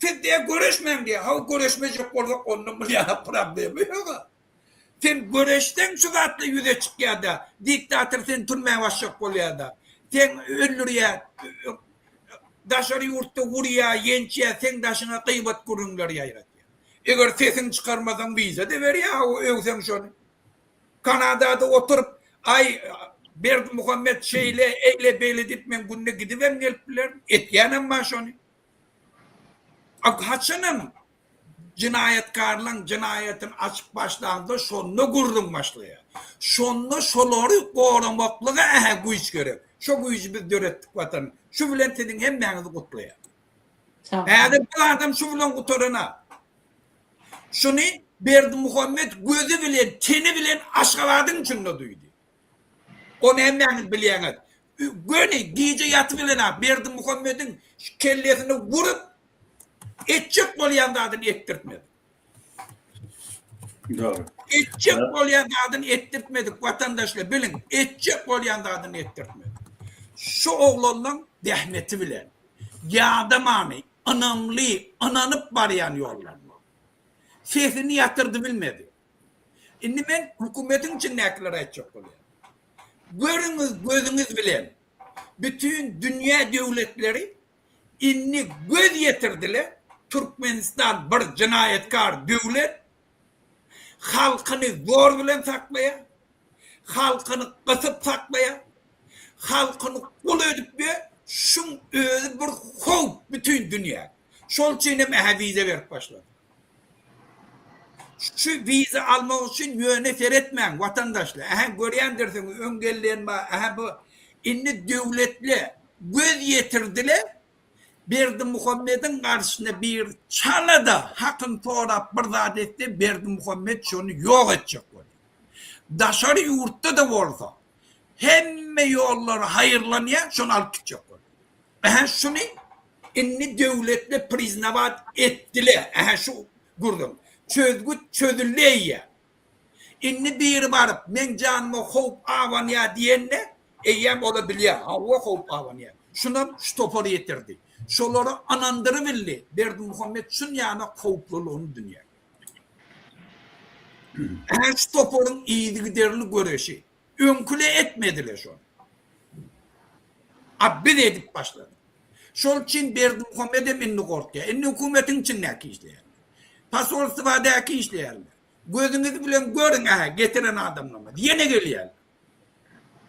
siz diýýär göreşmäň diýýär. Hawa göreşmejek bolsak onda muny problema ýok-a. Sen göreşseň şu zatlar ýüze çykýar-da. Diktator seni türmä basjak bolýar-da. Seň öldürýär, daşary ýurtda urýar, ýençýär, seň daşyňa gybat gürrüňleri ýaýratýar. Eger sesiňi çykarmasaň wiza-da berýär, hawa öwseň şony. Kanadada oturyp, aý, Berdimuhamet şeýle, eýle, beýle diýip men günde gidibem gelip bilerin, etýänem bar şony. A haçanam jenaýatkarlaň jenaýatyny açyp başlaňda şonda gürrüň başlaýar. Şonda şolary goramaklyga ähä güýç gerek. Şo güýji biz döretdik watan. Şu bilen siziň hemmäňizi gutlaýan. Häzir bir adam şu bilen gutarana. Şuny Berdimuhamet gözi bilen, teni bilen Aşgabadyň içinde duýdy. Ony hemmäňiz bilýäňiz. Göni gije ýatybilen-ä Berdimuhamediň kellesine urup, etjek bolýan zadyny etdirtmedi. Dogry. Etjek bolýan zadyny etdirtmedik, watandaşlar biliň, etjek bolýan zadyny etdirtmedik. Şu oglanlaň zähmeti bilen, ýadamany, ynamly, ynanyp barýan ýollaryna. Sesini ýatyrdy bilmedi. Indi men hökümetiň içindäkilere aýtjak bolýan. Görüňiz gözüňiz bilen bütin dünýä döwletleri indi göz ýetirdiler, Türkmenistan bir jenaýatkar döwlet, halkyny zor bilen saklaýar, halkyny gysyp saklaýar, halkyny gul edip ýör, şuň özi bir howp bütin dünýä. Şol üçin hem ähä wiza berip başlady. Şu wiza almak üçin ýöne seretmäň watandaşlar. Ähä görýändirsiňiz öň gellen bar, ähä bu indi döwletli göz ýetirdiler. Berdimuhamediň garşysyna biri çala-da hakyny sorap bir zat etse Berdimuhamet şony ýok etjek bolýar. Daşary ýurtda-da bolsa hemme ýollary haýyrlanýar şony alyp gitjek bolýar. Ähä şuny indi döwletler priznawat etdiler. Ähä şu gürrüň. Çözgüt çözüldi eýýäm. Indi biri baryp meň janyma howp abanýar diýende eýýäm ola bilýär, hawa howp abanýar. Şunam şu topar ýetirdi. Şolara ynandyrybildi Berdimuhamet şun ýanak howplulygyny dünýä. Ähä şu toparyň yzygiderli göreşi. Öňküle etmediler şony. A biz edip başladyk. Şol üçin Berdimuhamedem indi gorkýar. Indi hökümetiň içindäki işleýärler. Posolstwadäki işleýärler. Gözüňiz bilen görüň ähä getiren adamlarymyz. Ýene gelýärler.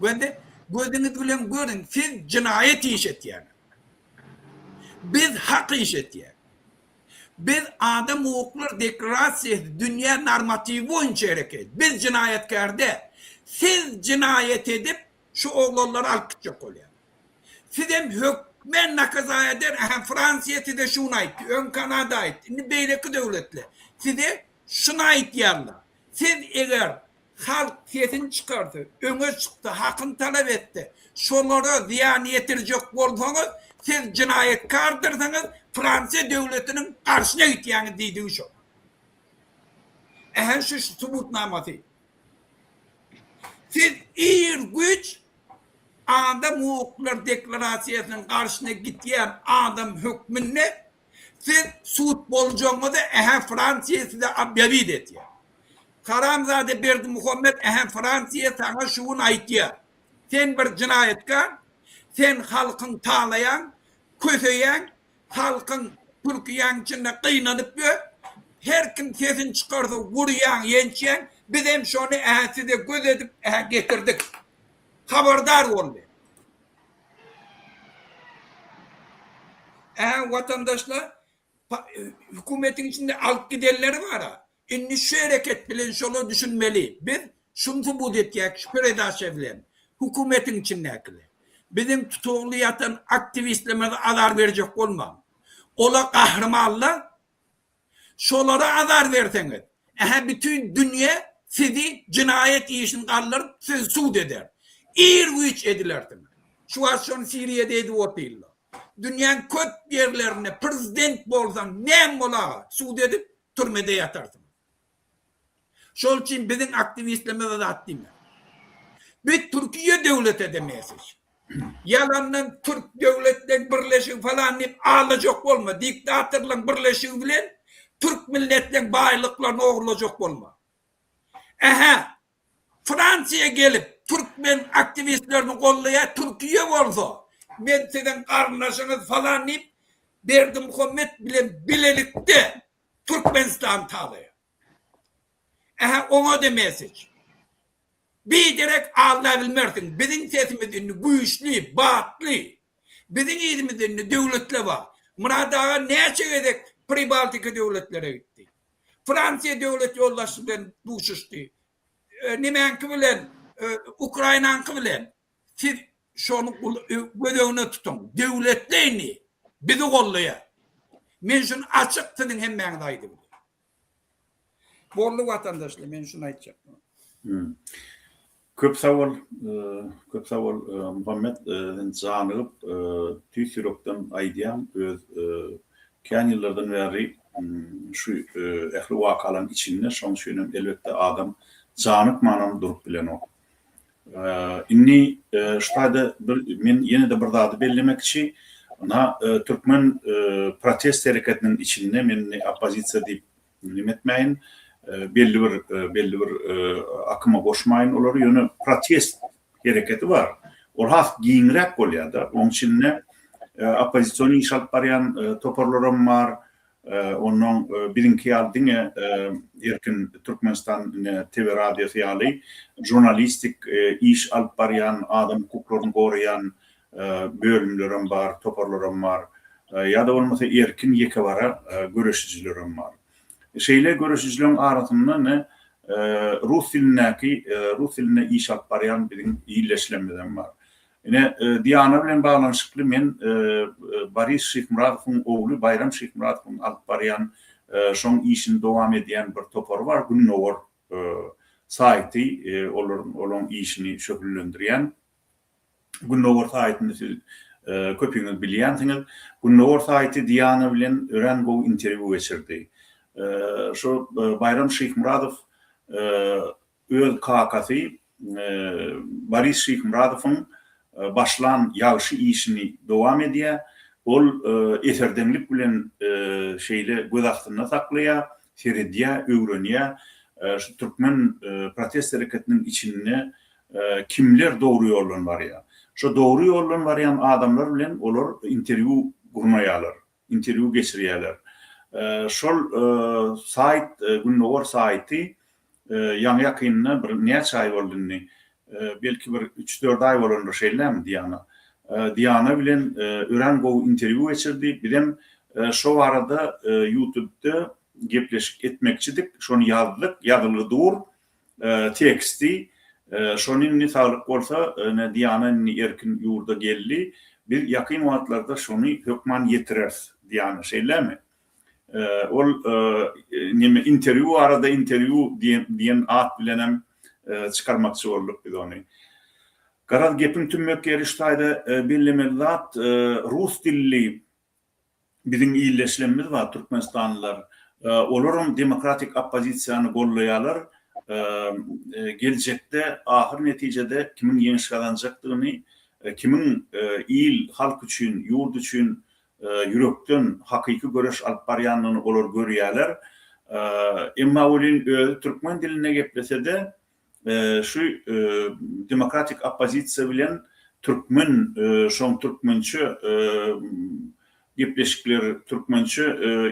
Göndi gözüňiz bilen görüň siz jenaýat iş etýäňiz. Biz hak iş etýäs. Biz adam hukuklar deklarasiýasy dünýä normatiwi boýunça hereket. Biz jenaýatkär däl. Siz jenaýat edip şu oglanlary alyp gitjek bolýaňyz. Sizem hökmän nakazaýa eder, ähä Fransiýa size şuny aýtdy, öň Kanada aýtdy, indi beýleki döwletler size şuny aýtýarlar. Siz eger halk sesini çykarsa, öňe çyksa, hakyny talap etse, şolara zyýan ýetirjek bolsaňyz, siz jenaýatkardyrsyňyz, Fransiýa döwletiniň garşyna gitýäňiz diýdigi şo. Ähä şu subutnamasy. Siz ir-güýç Adam hukuklary deklarasiýasynyň garşyna gitýän adam hökmünde siz sud boljagyňyzy ähä Fransiýa size obýawit etýär. Haramzada Berdimuhamet ähä Fransiýa saňa şu gün aýtýar. Sen bir jynaýatkär, sen halkyň talaýaň, köseýäň, Halkyň Türkiýäň içinde gynanyp ýör. Her kim sesini çykarsa urýaň, ýençýäň. Bizem şony ä size göz edip ä getirdik. Habardar boldy. Ä watandaşlar hökümetiň içinde alyp gidenleri bara. Indi şu hereket bilen şolar düşünmeli. Biz şuny subut etýäk şu peredaça bilen. Hökümetiň içindäkiler. Biziň tutugly ýatan aktiwistlerimize azar berjek bolmaň. Olar gahrymanlar. Şolara azar berseňiz, ähä bütin dünýe sizi jenaýat işini galdyryp sizi sud eder. Ir-güýç edilersiňiz. Şu wagt şony Siriýada edip otyrlar. Dünýäň köp ýerlerinde prezident bolsaň näme bolar sud edip türmede ýatarsyňyz. Şol üçin biziň aktiwistlerimize zat diýme. Biz Türkiýe döwlete-de mesej. Ýalandan türk döwletleň birleşigi falan diýip aldajak bolma. Diktatorlaň birleşigi bilen türk milletleň baýlyklaryny ogurlajak bolma. Ähä, Fransiýa gelip türkmen aktiwistlerini gollaýar, Türkiýe bolsa men siziň garyndaşyňyz falan diýip Berdimuhamet bilen bilelikde Türkmenistany talaýar. Ähä oňa-da mesej. Biderek aldabilmersiň. Biziň sesimiz indi güýçli, batly. Biziň yzymyzda indi döwletler bar. Myrat aga näçe gezek Pribaltika döwletlere gitdi. Fransiýa döwlet ýolbaşçysy bilen duşuşdy. Nemäňki bilen, Ukrainaňky bilen. Siz şony göz öňüne tutuň. Döwletler indi bizi goldaýar. Men şuny açyk siziň hemmäňize aýdyp bilerin. Boldy watandaşlar, men şuny aýtjak. Köp sag bol, köp sag bol Muhammet, sen janygyp tüýs ýürekden aýdýaň, öz kän ýyllardan bäri şu ähli wakalaryň içinde, şonuň üçin hem elbetde adam janykmanam durup bilenok. Indi şu taýda bir men ýene-de bir zady bellemekçi, ynha türkmen protest hereketiniň içinde men indi oppozisiýa diýip neme etmäýin, belli bir belli bir akyma goşmaýyn olary, ýöne protest hereketi bar. Ol has giňräk bolýar-da. Oň içinde oppozision iş alyp barýan toparlaram bar, Onnoň biziňki ýaly diňe Erkin Türkmenistan TV radiosy ýaly žurnalistik iş alyp barýan, adam hukuklaryny goraýan bölümlerem bar, toparlaram bar. Ýa-da bolmasa erkin ýekebara göreşijilerem bar. Şeýle göreşijileriň arasynda ine rus dilindäki, rus dilinde iş alyp barýan biziň ildeşlerimizem bar. Ine, Diana bilen baglanyşykly men Boris Şyhmyradowyň ogly Baýram Şyhmyradowyň alyp barýan, şoň işini dowam edýän bir topary bar, Gündogar saýty, olaryň olaň işini şöhlelendirýän. Gündogar saýtyny siz köpüňiz bilýänsiňiz. Gündogar saýty Diana bilen örän gowy interwýu geçirdi. Şu Baýram Şyhmyradow öz kakasy Boris Şyhmyradowyň başlan ýagşy işini dowam edýär. Ol eserdeňlik bilen şeýle göz astynda saklaýar, seredýär, öwrenýär. Şu türkmen protest hereketiniň içinde kimler dogry ýoldan barýar. Şo dogry ýoldan barýan adamlar bilen olar interwýu gurnaýarlar. interwýu geçirýärler. Şol saýt, Gündogar saýty ýaňy-ýakynda bir näçe aý boldy indi, belki bir üç-dört aý bolandyr, şeýlemi Diana? Diana bilen örän gowy interwýu geçirdi. Bizem şo barada Ýutubda gepleşik etmekçidik, şony ýazdyk, ýazylgy dur. Teksti, Şony indi saglyk bolsa, ine Diana indi erkin ýurda geldi. Biz ýakyn wagtlarda şony hökman ýetireris Diana, şeýlemi? Ol neme interwýu barada interwýu diýen at bilenem çykarmakçy bolduk biz ony. Garaz gepiň tümmek ýeri şu taýda bellemeli zat rus dilli Biziň ildeşlerimiz bar, türkmenistanlylar. Olaram demokratik oppozisiýany gollaýarlar. Geljekde ahyr netijede kimiň ýeňiş gazanjakdygyny, kimiň il, halk üçin, ýurt üçin ýürekden hakyky göreş alyp barýandygyny olar görýärler. Emma welin özi türkmen dilinde geplese-de, şu demokratik oppozisiýa bilen türkmen şoň türkmençe gepleşikler türkmençe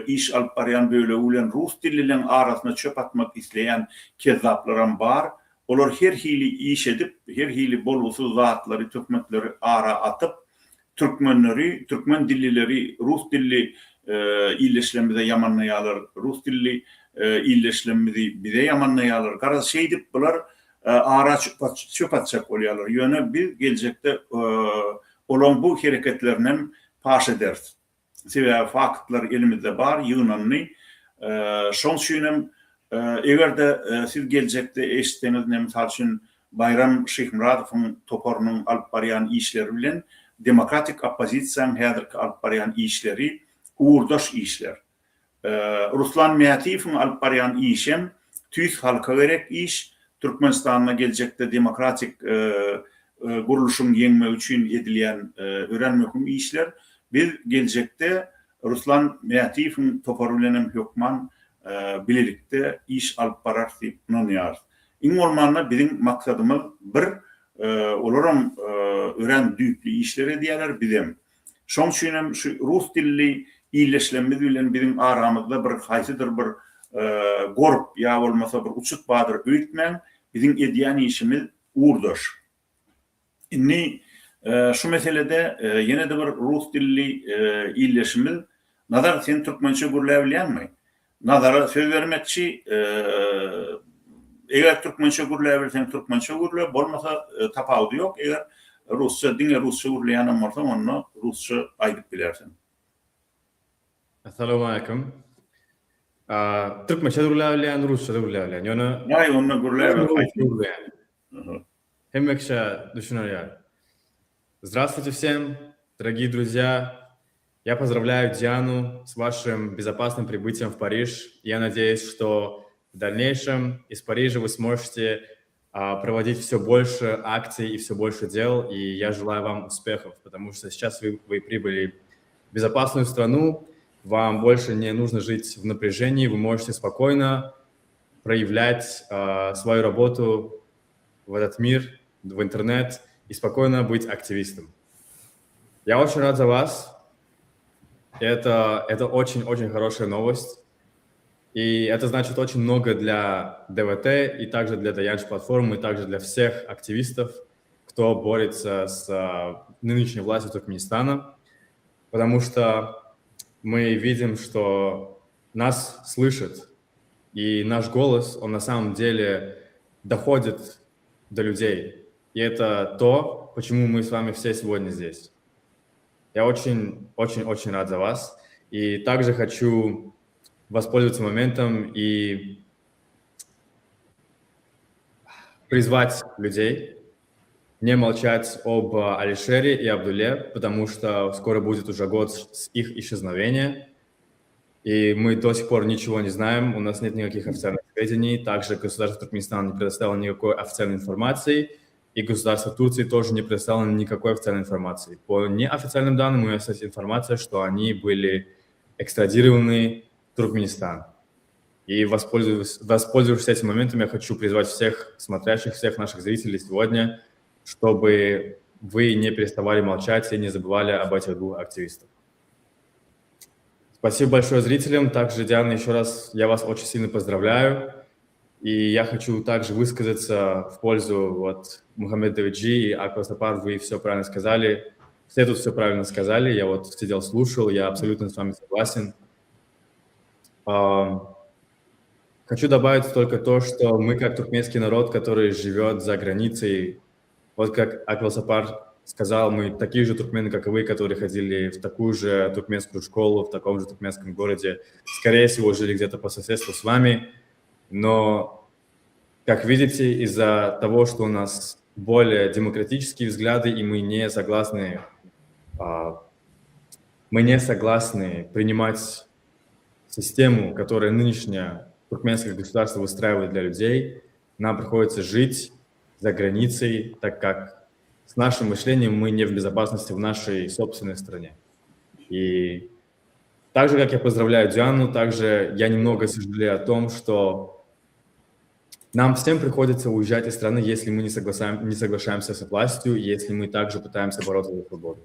iş alyp barýan bölegi bilen rus dillileň arasyna çöp atmak isleýän kezzaplaram bar. Olar her hili iş edip, her hili bolgusyz zatlary, töhmetleri ara atyp, Türkmenleri, türkmen dillileri rus dilli ildeşlerimize ýamanlaýarlar, rus dilli ildeşlerimizi bize ýamanlaýarlar. Garaz şeýdip bular ara çöp atjak bolýarlar. Ýöne biz geljekde olaň bu hereketlerinem paş ederis. Sebäbi faktlar elimizde bar, ýygnandy. Şoň üçinem eger-de siz geljekde eşitseňiz, ine, mysal üçin, Baýram Şyhmyradowyň toparynyň alyp barýan işleri bilen demokratik oppozisiýanyň häzirki alyp barýan işleri ugurdaş işler. Ruslan Mätiýewiň alyp barýan işem tüýs halka gerek iş, Türkmenistanda geljekde demokratik gurluşyň ýeňmegi üçin edilýän örän möhüm işler. Biz geljekde Ruslan Mätiýewiň topary bilenem hökman bilelikde iş alyp bararys diýip ynanýarys. Iň bolmanda biziň maksadymyz bir, olaram örän düýpli işler edýärler, bizem. Şoň üçin hem şu rus dilli ildeşlerimiz bilen biziň aramyzda bir haýsydyr bir gorp ýa bolmasa bir uçut bardyr öýtmäň, biziň edýän işimiz ugurdaş. Indi şu meselede ýene-de bir rus dilli ildeşimiz Nazar sen türkmençe gürläbilýäňmi? Nazara söz bermekçi, eger türkmençe gürläbilseň türkmençe gürle, bolmasa tapawudy ýok, eger rusça diňe rusça gürleýänem bolsaň onda rusça aýdyp bilersiň. Assalamualeýkum. Türkmençe-de gürläbilýän, rusça-da gürläbilýän. Ýöne Aý onda gürläber haýsy gürleýän. Hemme kişä düşüner ýaly. Здравствуйте всем, дорогие друзья. Я поздравляю Диану с вашим безопасным прибытием в Париж. Я надеюсь, что в дальнейшем из Парижа вы сможете а, проводить все больше акций и все больше дел, и я желаю вам успехов, потому что сейчас вы, вы прибыли в безопасную страну, вам больше не нужно жить в напряжении, вы можете спокойно проявлять э, свою работу в этот мир, в интернет и спокойно быть активистом. Я очень рад за вас. Это, это очень-очень хорошая новость. И это значит очень много для ДВТ и также для Dayanch платформы, и также для всех активистов, кто борется с а, нынешней властью Туркменистана, потому что мы видим, что нас слышат, и наш голос, он на самом деле доходит до людей. И это то, почему мы с вами все сегодня здесь. Я очень, очень, очень рад за вас. И также хочу воспользоваться моментом и призвать людей не молчать об Алишере и Абдуле, потому что скоро будет уже год с их исчезновения, и мы до сих пор ничего не знаем, у нас нет никаких официальных сведений, также государство Туркменистан не предоставило никакой официальной информации, и государство Турции тоже не предоставило никакой официальной информации. По неофициальным данным у нас есть информация, что они были экстрадированы в Туркменистан. И воспользовавшись, воспользовавшись этим моментом, я хочу призвать всех смотрящих, всех наших зрителей сегодня, чтобы вы не переставали молчать и не забывали об этих двух активистах. Спасибо большое зрителям. Также, Диана, еще раз я вас очень сильно поздравляю. И я хочу также высказаться в пользу вот Мухаммеда Джи и Аква Сапар. Вы все правильно сказали. Все тут все правильно сказали. Я вот сидел, слушал. Я абсолютно с вами согласен. Хочу добавить только то, что мы, как туркменский народ, который живет за границей, вот как Аквал Сапар сказал, мы такие же туркмены, как и вы, которые ходили в такую же туркменскую школу, в таком же туркменском городе, скорее всего, жили где-то по соседству с вами, но, как видите, из-за того, что у нас более демократические взгляды, и мы не согласны, а, мы не согласны принимать систему, которая нынешняя туркменское государство выстраивает для людей, нам приходится жить за границей, так как с нашим мышлением мы не в безопасности в нашей собственной стране. И так же, как я поздравляю Диану, также я немного сожалею о том, что нам всем приходится уезжать из страны, если мы не, соглашаем, не соглашаемся с властью, если мы также пытаемся бороться за свободу.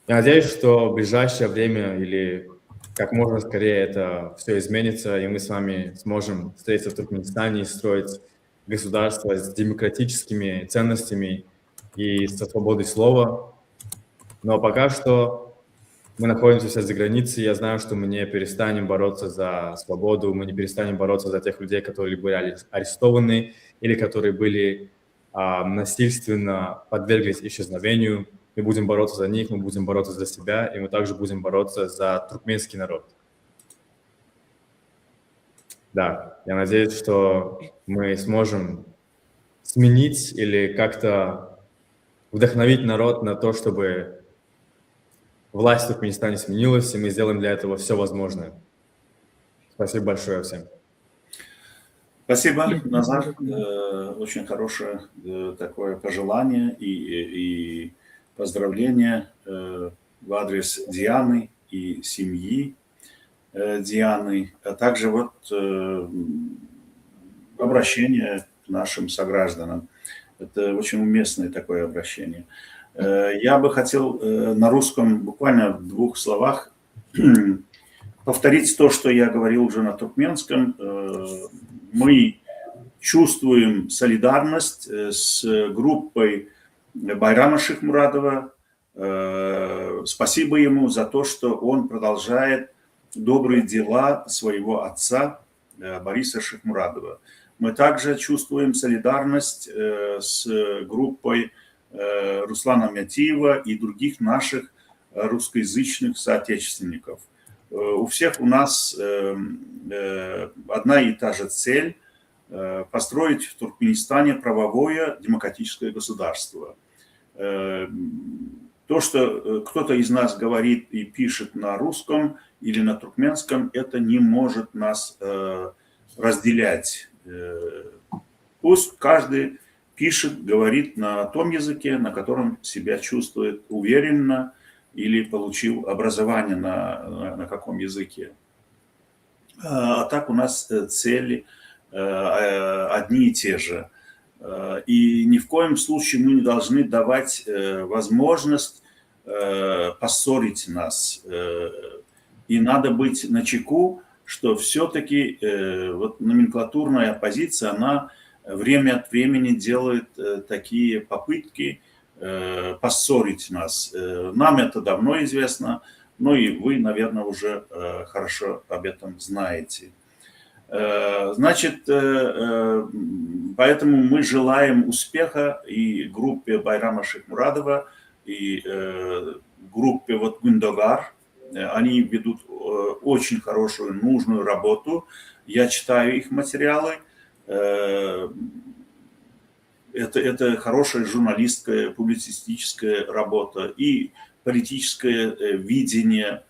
Я надеюсь, что в ближайшее время или как можно скорее это все изменится, и мы с вами сможем встретиться в Туркменистане и строить государство с демократическими ценностями и со свободой слова. Но пока что мы находимся сейчас за границей, я знаю, что мы не перестанем бороться за свободу, мы не перестанем бороться за тех людей, которые были арестованы или которые были а, насильственно подверглись исчезновению. Мы будем бороться за них, мы будем бороться за себя, и мы также будем бороться за туркменский народ. Да, я надеюсь, что мы сможем сменить или как-то вдохновить народ на то, чтобы власть в Туркменистане сменилась, и мы сделаем для этого все возможное. Спасибо большое всем. Спасибо, Назар. Э, очень хорошее э, такое пожелание и, и поздравление э, в адрес Дианы и семьи Дианы, а также вот обращение к нашим согражданам. Это очень уместное такое обращение. Я бы хотел на русском буквально в двух словах повторить то, что я говорил уже на туркменском. Мы чувствуем солидарность с группой Байрама Шихмурадова. Спасибо ему за то, что он продолжает добрые дела своего отца Бориса Шихмурадова. Мы также чувствуем солидарность с группой Руслана Мятиева и других наших русскоязычных соотечественников. У всех у нас одна и та же цель – построить в Туркменистане правовое демократическое государство. То, что кто-то из нас говорит и пишет на русском или на туркменском, это не может нас разделять. Пусть каждый пишет, говорит на том языке, на котором себя чувствует уверенно или получил образование на, на, на каком языке. А так у нас цели одни и те же. И ни в коем случае мы не должны давать возможность поссорить нас. И надо быть начеку, что все-таки вот номенклатурная оппозиция, она время от времени делает такие попытки поссорить нас. Нам это давно известно, но и вы, наверное, уже хорошо об этом знаете. Значит, поэтому мы желаем успеха и группе Байрама Шихмурадова, и группе вот Гундаgar. Они ведут очень хорошую, нужную работу. Я читаю их материалы. Это, это хорошая журналистская, публицистическая работа и политическое видение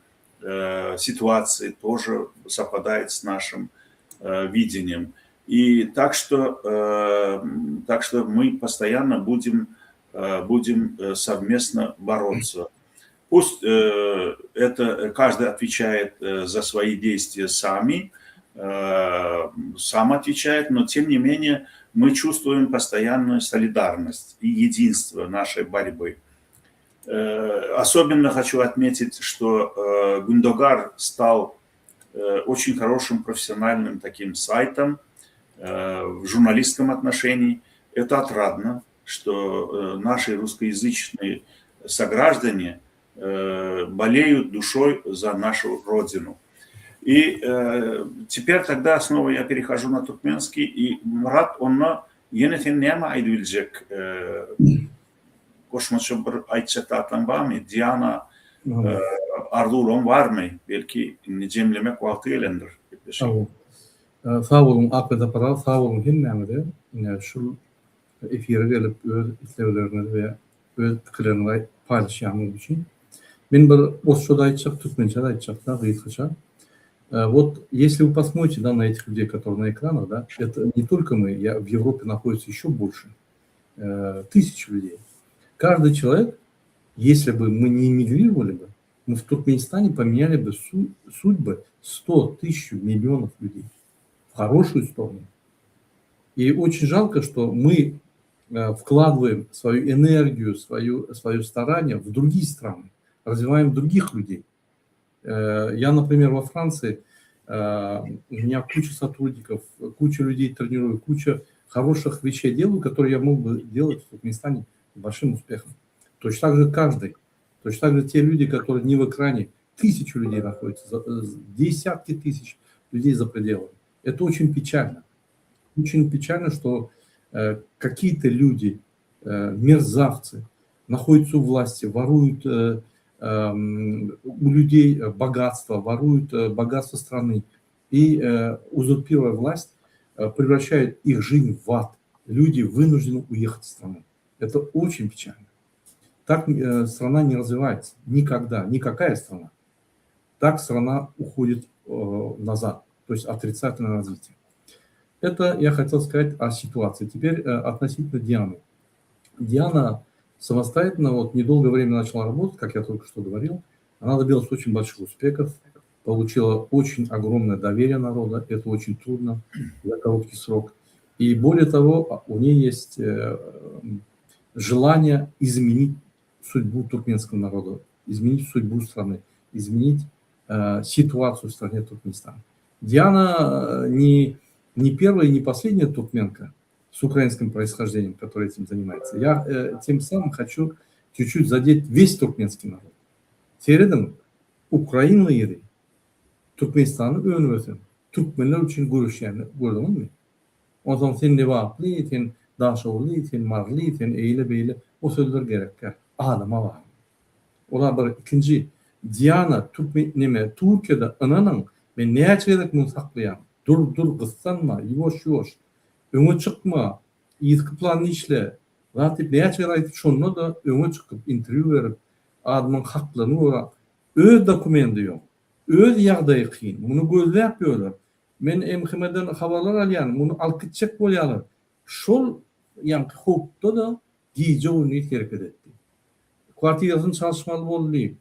ситуации тоже совпадает с нашим видением. И так что, так что мы постоянно будем, будем совместно бороться. Пусть это каждый отвечает за свои действия сами, сам отвечает, но тем не менее мы чувствуем постоянную солидарность и единство нашей борьбы. Особенно хочу отметить, что Гундогар стал очень хорошим профессиональным таким сайтом в журналистском отношении. Это отрадно, что наши русскоязычные сограждане болеют душой за нашу родину. И э, теперь тогда снова я перехожу на туркменский, и Мурат, onda ýene sen näme aýdyp biljek goşmaça bir aýtjak zatlaň barmy? Diana e, arzuwlaň barmy? Belki indi jemlemek wagty gelendir. Sag bol. Sag boluň Akbet Sapar sag boluň hemmäňize. Ine şul efire gelip öz islegleriňizi we öz pikirleriňizi paýlaşýanyňyz üçin. Men bir orsça-da aýtjak, türkmençe-de aýtjak-da gysgaça. Вот если вы посмотрите, да, на этих людей, которые на экранах, да, это не только мы, я, в Европе находится еще больше, э, тысяч людей. Каждый человек, если бы мы не эмигрировали бы, мы в Туркменистане поменяли бы судьбы 100 тысяч миллионов людей в хорошую сторону. И очень жалко, что мы э, вкладываем свою энергию, свою, свое старание в другие страны, развиваем других людей. Э, я, например, во Франции, э, у меня куча сотрудников, куча людей тренирую, куча хороших вещей делаю, которые я мог бы делать в Туркменистане с большим успехом. Точно так же каждый. Точно так же те люди, которые не в экране, тысячу людей находятся, десятки тысяч людей за пределами. Это очень печально. Очень печально, что э, какие-то люди, э, мерзавцы, находятся у власти, воруют э, э, у людей богатство, воруют э, богатство страны и, э, узурпируя власть, э, превращают их жизнь в ад. Люди вынуждены уехать из страны. Это очень печально. Так э, страна не развивается. Никогда. Никакая страна. Так страна уходит э, назад. То есть отрицательное развитие. Это я хотел сказать о ситуации. Теперь э, относительно Дианы. Диана самостоятельно, вот недолгое время начала работать, как я только что говорил. Она добилась очень больших успехов, получила очень огромное доверие народа. Это очень трудно за короткий срок. И более того, у нее есть э, желание изменить судьбу туркменского народа, изменить судьбу страны, изменить э, ситуацию в стране Туркменистан. Диана не, не первая и не последняя туркменка с украинским происхождением, которая этим занимается. Я э, тем самым хочу чуть-чуть задеть весь туркменский народ. Serediň, Ukraina ýeri Türkmenistany önüp ösen, türkmenler üçin göreşýäni gördüňizmi? Onsoň sen Lebaply, sen Daşoguzly, sen Maryly, sen eýle beýle o sözler gerekkä. Adama bar. Ola bir ikinji Diana Türkmen neme Türkiýede ynanyň men näçe gezek muny saklaýan. Dur dur gyssanma ýuwaş ýuwaş öňe çykma yzky planda işle zat diýip näçe gezek aýdyp şonda-da öňe çykyp interwýu berip adamyň haklaryny gorap öz dokumendi ýok. Öz ýagdaýy kyn. Muny gözläp ýörler. Men MHM-den habarlar alýan, muny alyp gitjek bolýarlar. Şol ýaňky howpda-da gije-gündiz hereket etdi. Kwartirasyny çalyşmaly boldy.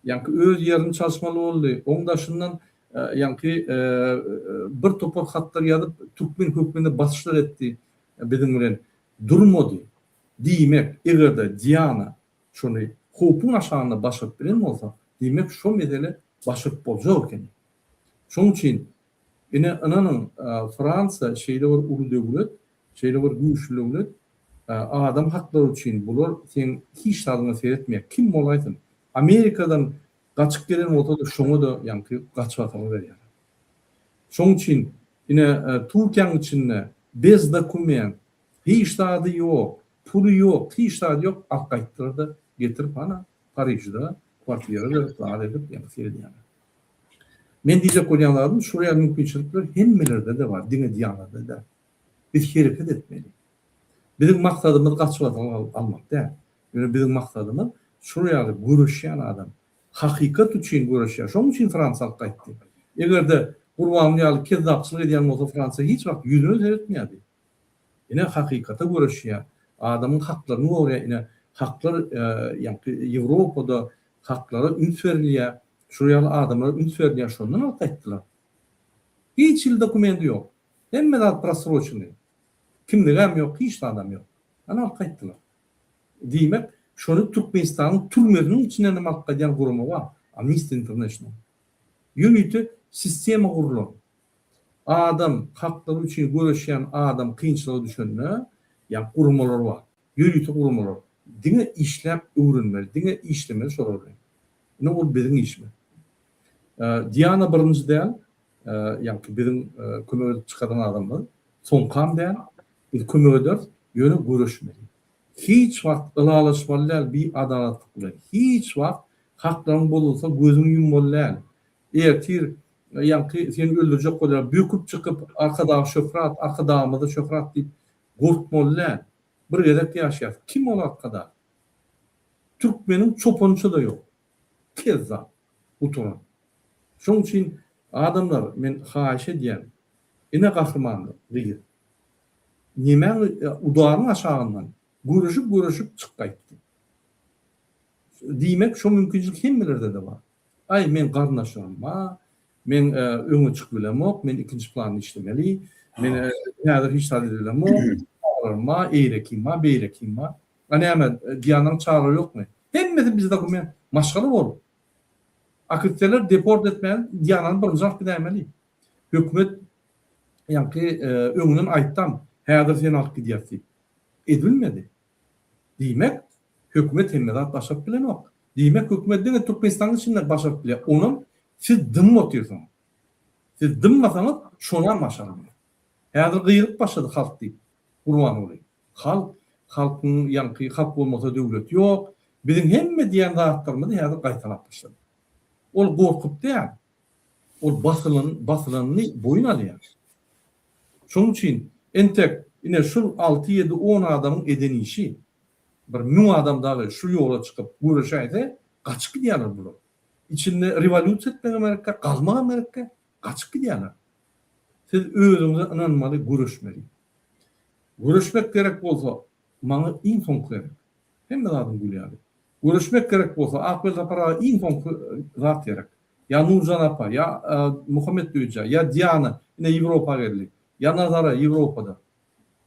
Ýaňky öz ýerini çalyşmaly boldy. Oň daşyndan ýaňky bir topar hatlar ýazyp, türkmen hökmünde basyşlar etdi biziň bilen. Durmady. Diýmek, eger-de Diana şony howpuň aşagynda başaryp bilen bolsa, diýmek şo mesele başaryp boljak ekeni. Şonuň üçin, ine, ynanyň, Fransiýa şeýle bir uly döwlet, şeýle bir güýçli döwlet, adam haklary üçin bular seň hiç zadyňa seretmeýär. Kim bolaýsyn. Amerikadan gaçyp gelen bolsa-da şoňa-da ýaňky gaçybatalga berýärler. Şonuň üçin. Ine, Türkiýäň içinde bez dokument, hiç zady ýok, puly ýok, hiç zady ýok, alyp gaýtdylar-da, getirip hana Parižde kwartira berip, zat edip, ýa seredýärler. Men diýjek bolýan zadym, şular ýaly mümkinçilikler hemmelerde-de bar, diňe Dianada däl. Biz hereket etmeli. Biziň maksadymyz gaçybatalga almak däl. Ýöne biziň maksadymyz şular ýaly göreşýän adam, hakykat üçin göreşýär. Şonuň üçin Fransiýa alyp gaýtdy. Eger-de Gurbanguly ýaly kezzapçylyk edýän bolsa Fransiýa hiç wagt ýüzüne seretmeýärdi. Ine hakykata göreşýär, adamyň haklaryny goraýar, ine haklar ýaňky Ýewropada haklara üns berilýär, şular ýaly adamlara üns berilýär, şondan alyp gaýtdylar. Hiç hili dokumenti ýok. Hemme zat prosroçennyý. Kimligem ýok, hiç zadam ýok. Ana alyp gaýtdylar. Diýmek, şony Türkmenistanyň türmesiniň içinden hem alyp gaýdýan gurama bar, Amnesty International. Ýörite sistema gurlan. Adam haklary üçin göreşýän adam kynçylyga düşende, ýa guramalar bar. Ýörite guramalar. Diňe işläp öwrenmeli, diňe işlemeli şolar bilen. Ine ol biziň işimiz. Diana birinji däl, ýaňky biziň kömek edip çykaran adamymyz. Soňkam däl. Biz kömek ederis, ýöne göreşmeli. Hiç wagt ylalaşmaly däl bi adalatlyk bilen. Hiç wagt haklaryň bozulsa gözüňi ýummaly däl. Ertir ýaňky seni öldürjek bolýar, böküp çykyp Arkadag şöhrat, Arkadagymyza şöhrat diýip gorkmaly däl. Bir gezek ýaşaýas. Kim ol Arkadag? Türkmeniň çopanyça-da ýok. Kezzap. Gutaran. Şoň üçin adamlar men haýyş edýän ine gahrymanlar gyz. Nemäň udaryň aşagyndan göreşip göreşip çyk gaýtdy. Diýmek şo mümkinçilik hemmelerde-de bar. Aý men garyndaşlarym bar, men öňe çykyp bilemok, men ikinji planda işlemeli, men häzir hiç zat edip bilemok, çagalarym bar, eýlekim bar, beýlekim bar. A näme, Dianaň çagalary ýokmy? Hemmesi bizde dokument, maşgala bolup. Akitseler deport etmän Dianany birinji alyp gidäýmeli. Hökümet ýaňky öňünden aýtdam, häzir seni alyp gidýäs diýip. Edibilmedi. Diýmek, hökümet hemme zat başaryp bilenok. Diýmek, hökümet diňe Türkmenistanyň içinde başaryp bilýär. Onam siz dymyp otyrsyňyz. Siz dymmasaňyz, şonam başarmaýar. Häzir gygyryp başlady halk diýip, Gurbanguly. Halk, halkyň ýaňky halk bolmasa döwlet ýok. Biziň hemme diýen zatlarymyzy häzir gaýtalap başlady. Ol gorkup däl. Ol basylan, basylanyny boýun alýar. Şonuň üçin entek ine şul alty, ýedi, on adamyň eden işi, bir müň adam dagy şu ýola çykyp göreşäýse, gaçyp gidýärler bular. Içinde rewolýusiýa etmegem gerekkä, galmagam gerekkä, gaçyp gidýärler. Siz özüňize ynanmaly, göreşmeli. Göreşmek gerek bolsa, maňa iň soňky gerek. Hemme zadyň gül ýaly. Göreşmek gerek bolsa, Akbel Sapar aga iň soňky zat gerek. Ýa Nurjan apa, ýa Muhammet Döýjä, ýa Diana ine Ýewropa geldi. Ýa Nazara Ýewropada.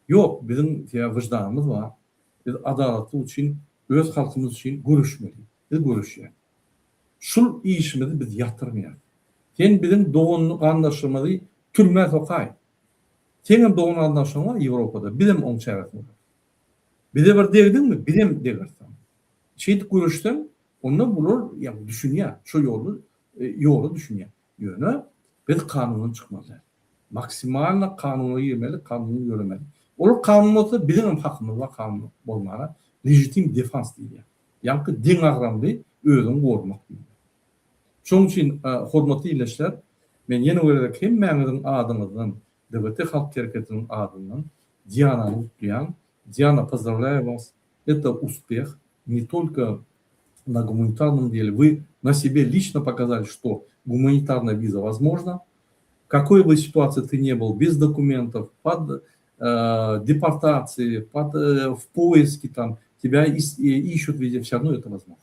Ýok, biziň sebäbi wyždanymyz bar. Biz adalatlyk üçin, öz halkymyz üçin göreşmeli. Biz göreşýäs. Şul işimizi biz ýatyrmaýas. Sen biziň dogan-garyndaşlarymyzy türmä sokaý. Seňem dogan-garyndaşlaryň bar Ýewropada, bizem oň çäresini göreris. Bize bir degdiňmi, bizem degeris saňa. Şeýdip göreşseň, onda bular ýagny düşünýär, şo ýolda ýola düşünýär. Ýöne biz kanundan çykmaly däl. Maksimalno kanuna girmeli, kanuna ýöremeli. Olar kanun bolsa biziňem hakymyz bar kanun bolmaga. Legitim defans diýilýär. Ýaňky deňagramly özüňi goramak diýilýär. Şonuň üçin hormatly ildeşler, men ýene bir gezek hemmäňiziň adyňyzdan DWT halk hereketiniň adyndan Dianany gutlaýan. Diana pozdravlyayu vas, это успех не только на гуманитарном деле, вы на себе лично показали, что гуманитарная виза возможна. Какой бы ситуации ты ни был, без документов, под э, депортацией, под, э, в поиске там, тебя ищут везде, все равно это возможно.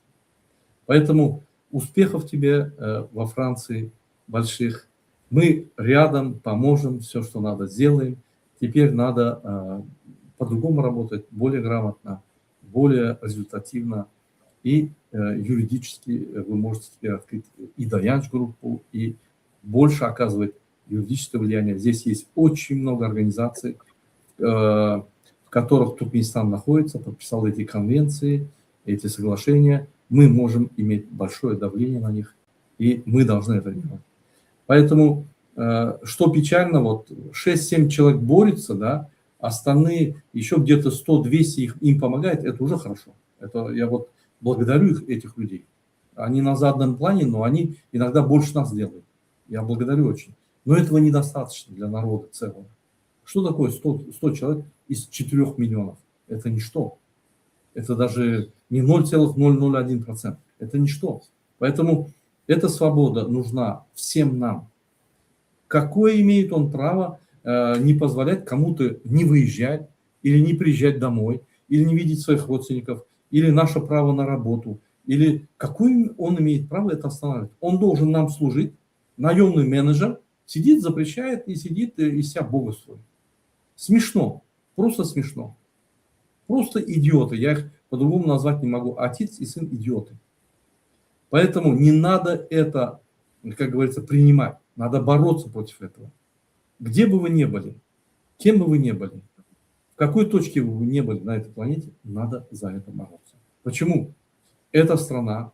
Поэтому успехов тебе э, во Франции больших. Мы рядом поможем, все, что надо, сделаем. Теперь надо э, по-другому работать, более грамотно, более результативно. И э, юридически вы можете теперь открыть и Daýanç группу, и больше оказывать юридическое влияние. Здесь есть очень много организаций, э, в которых Туркменистан находится, подписал эти конвенции, эти соглашения. Мы можем иметь большое давление на них, и мы должны это делать. Поэтому что печально, вот 6-7 человек борется, да, остальные еще где-то 100-200 их, им помогает, это уже хорошо. Это я вот благодарю их, этих людей. Они на заднем плане, но они иногда больше нас делают. Я благодарю очень. Но этого недостаточно для народа целого. Что такое 100, 100 человек из 4 миллионов? Это ничто. Это даже не 0,001%. Это ничто. Поэтому эта свобода нужна всем нам. Какое имеет он право э, не позволять кому-то не выезжать или не приезжать домой, или не видеть своих родственников, или наше право на работу, или какое он имеет право это останавливать? Он должен нам служить, наемный менеджер, сидит, запрещает и сидит э, из себя Бога строит. Смешно, просто смешно. Просто идиоты, я их по-другому назвать не могу. Отец и сын идиоты. Поэтому не надо это, как говорится, принимать. Надо бороться против этого. Где бы вы ни были, кем бы вы ни были, в какой точке вы ни были на этой планете, надо за это бороться. Почему? Эта страна,